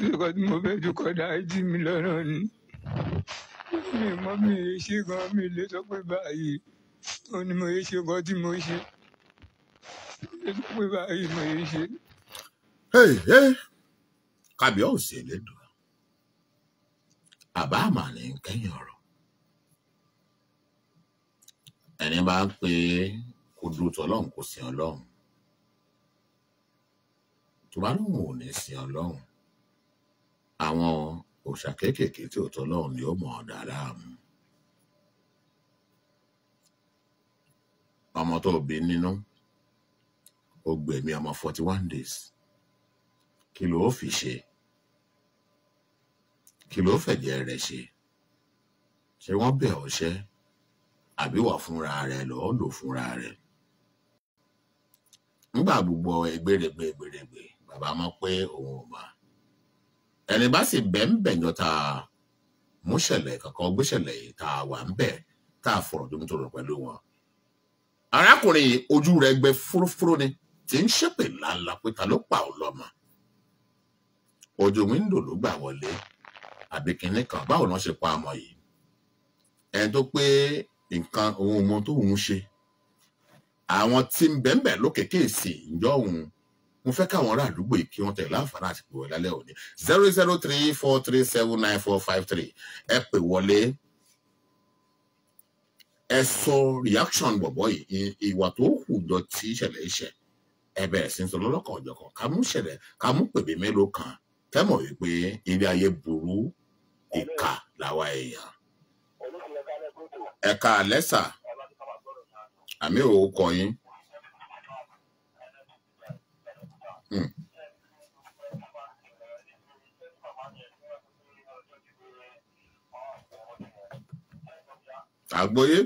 Nǹkan tí mo fẹ́ ju kọ́dà jí mi lọ́nà ni. Mi ò mọ̀, mi ò ṣe gan, mi lè sọ pé báyìí. Ó ní mo ṣe nǹkan tí mo ṣe. Mi lè sọ pé báyìí mo ṣe. Hey, hey. Kábíyèsí Elédùà, àbá àmà ní kẹ́yìn ọ̀rọ̀. Ẹni bá ń pè é kó dúró tọlọ́run, kó sin Ọlọ́run. Tó bá lóun ò ní sin Ọlọ́run, àwọn òòṣà kéékèèké tí ò tọlọ́run ni ó mọ̀ ọ́ dà láàmú. Ọmọ tó bí nínú, ó gbẹ̀mí ọmọ 41 days. Kí ló fi ṣe? Kí ló fẹ̀jẹ̀ rẹ̀ ṣe? Ṣé wọ́n bẹ̀ ọ́ ṣẹ́? Àbí wà fúnra rẹ̀ lọ́ọ́ lò fúnra rẹ̀? Nígbà gbogbo ẹgbẹ́rẹ́gbẹ́ ẹgbẹ́rẹ́gbẹ́, bàbá mọ̀ pé òun ò mọ̀. Ẹni bá sì bẹ́ ń bẹ̀ yọ tá a mú ṣẹlẹ̀ kankan gbéṣẹ̀lẹ̀ yìí tá a wà ń bẹ̀ tá a fọ̀rọ̀ tó ń tọrọ pẹ̀lú wọn. Arákùnrin yìí, ojú rẹ̀ gbẹ fúrúfúrú ni tí ń ṣépè ńláńlá pé ta ló pa ọ́ lọ́mọ. Ojú wíńdò ló gbà wọlé àbí kinní kan, báwo ni wọ́n ṣe pa ọmọ yìí? Ẹni tó pé nǹkan òun ò mọ tó òun ṣe. Àwọn tí ń bẹ̀ńbẹ̀ lókè kéèsì ǹjọ́ òun mo fẹ́ káwọn ará àdúgbò yìí kí wọ́n tẹ̀ láǹfààní àti pè wọlé lálẹ́ òní, 003 437 9453. Ẹ pè wọlé, ẹ sọ reaction bọ̀bọ̀ yìí, ìwà tó hù jọ tí ìṣẹ̀lẹ̀ ìṣẹ̀. Ẹ bẹ̀rẹ̀ sí ń sọ lọ́lọ́kan ọ̀jọ̀kan, ká mú ṣẹlẹ̀, ká mú pèbè mélòó kan kẹ́mọ̀ wípé ilé ayé burú, ìkà làwa èèyàn. Ẹ̀ka àlẹ́sà àmì òwò kọ yín. Àgbọ́yé.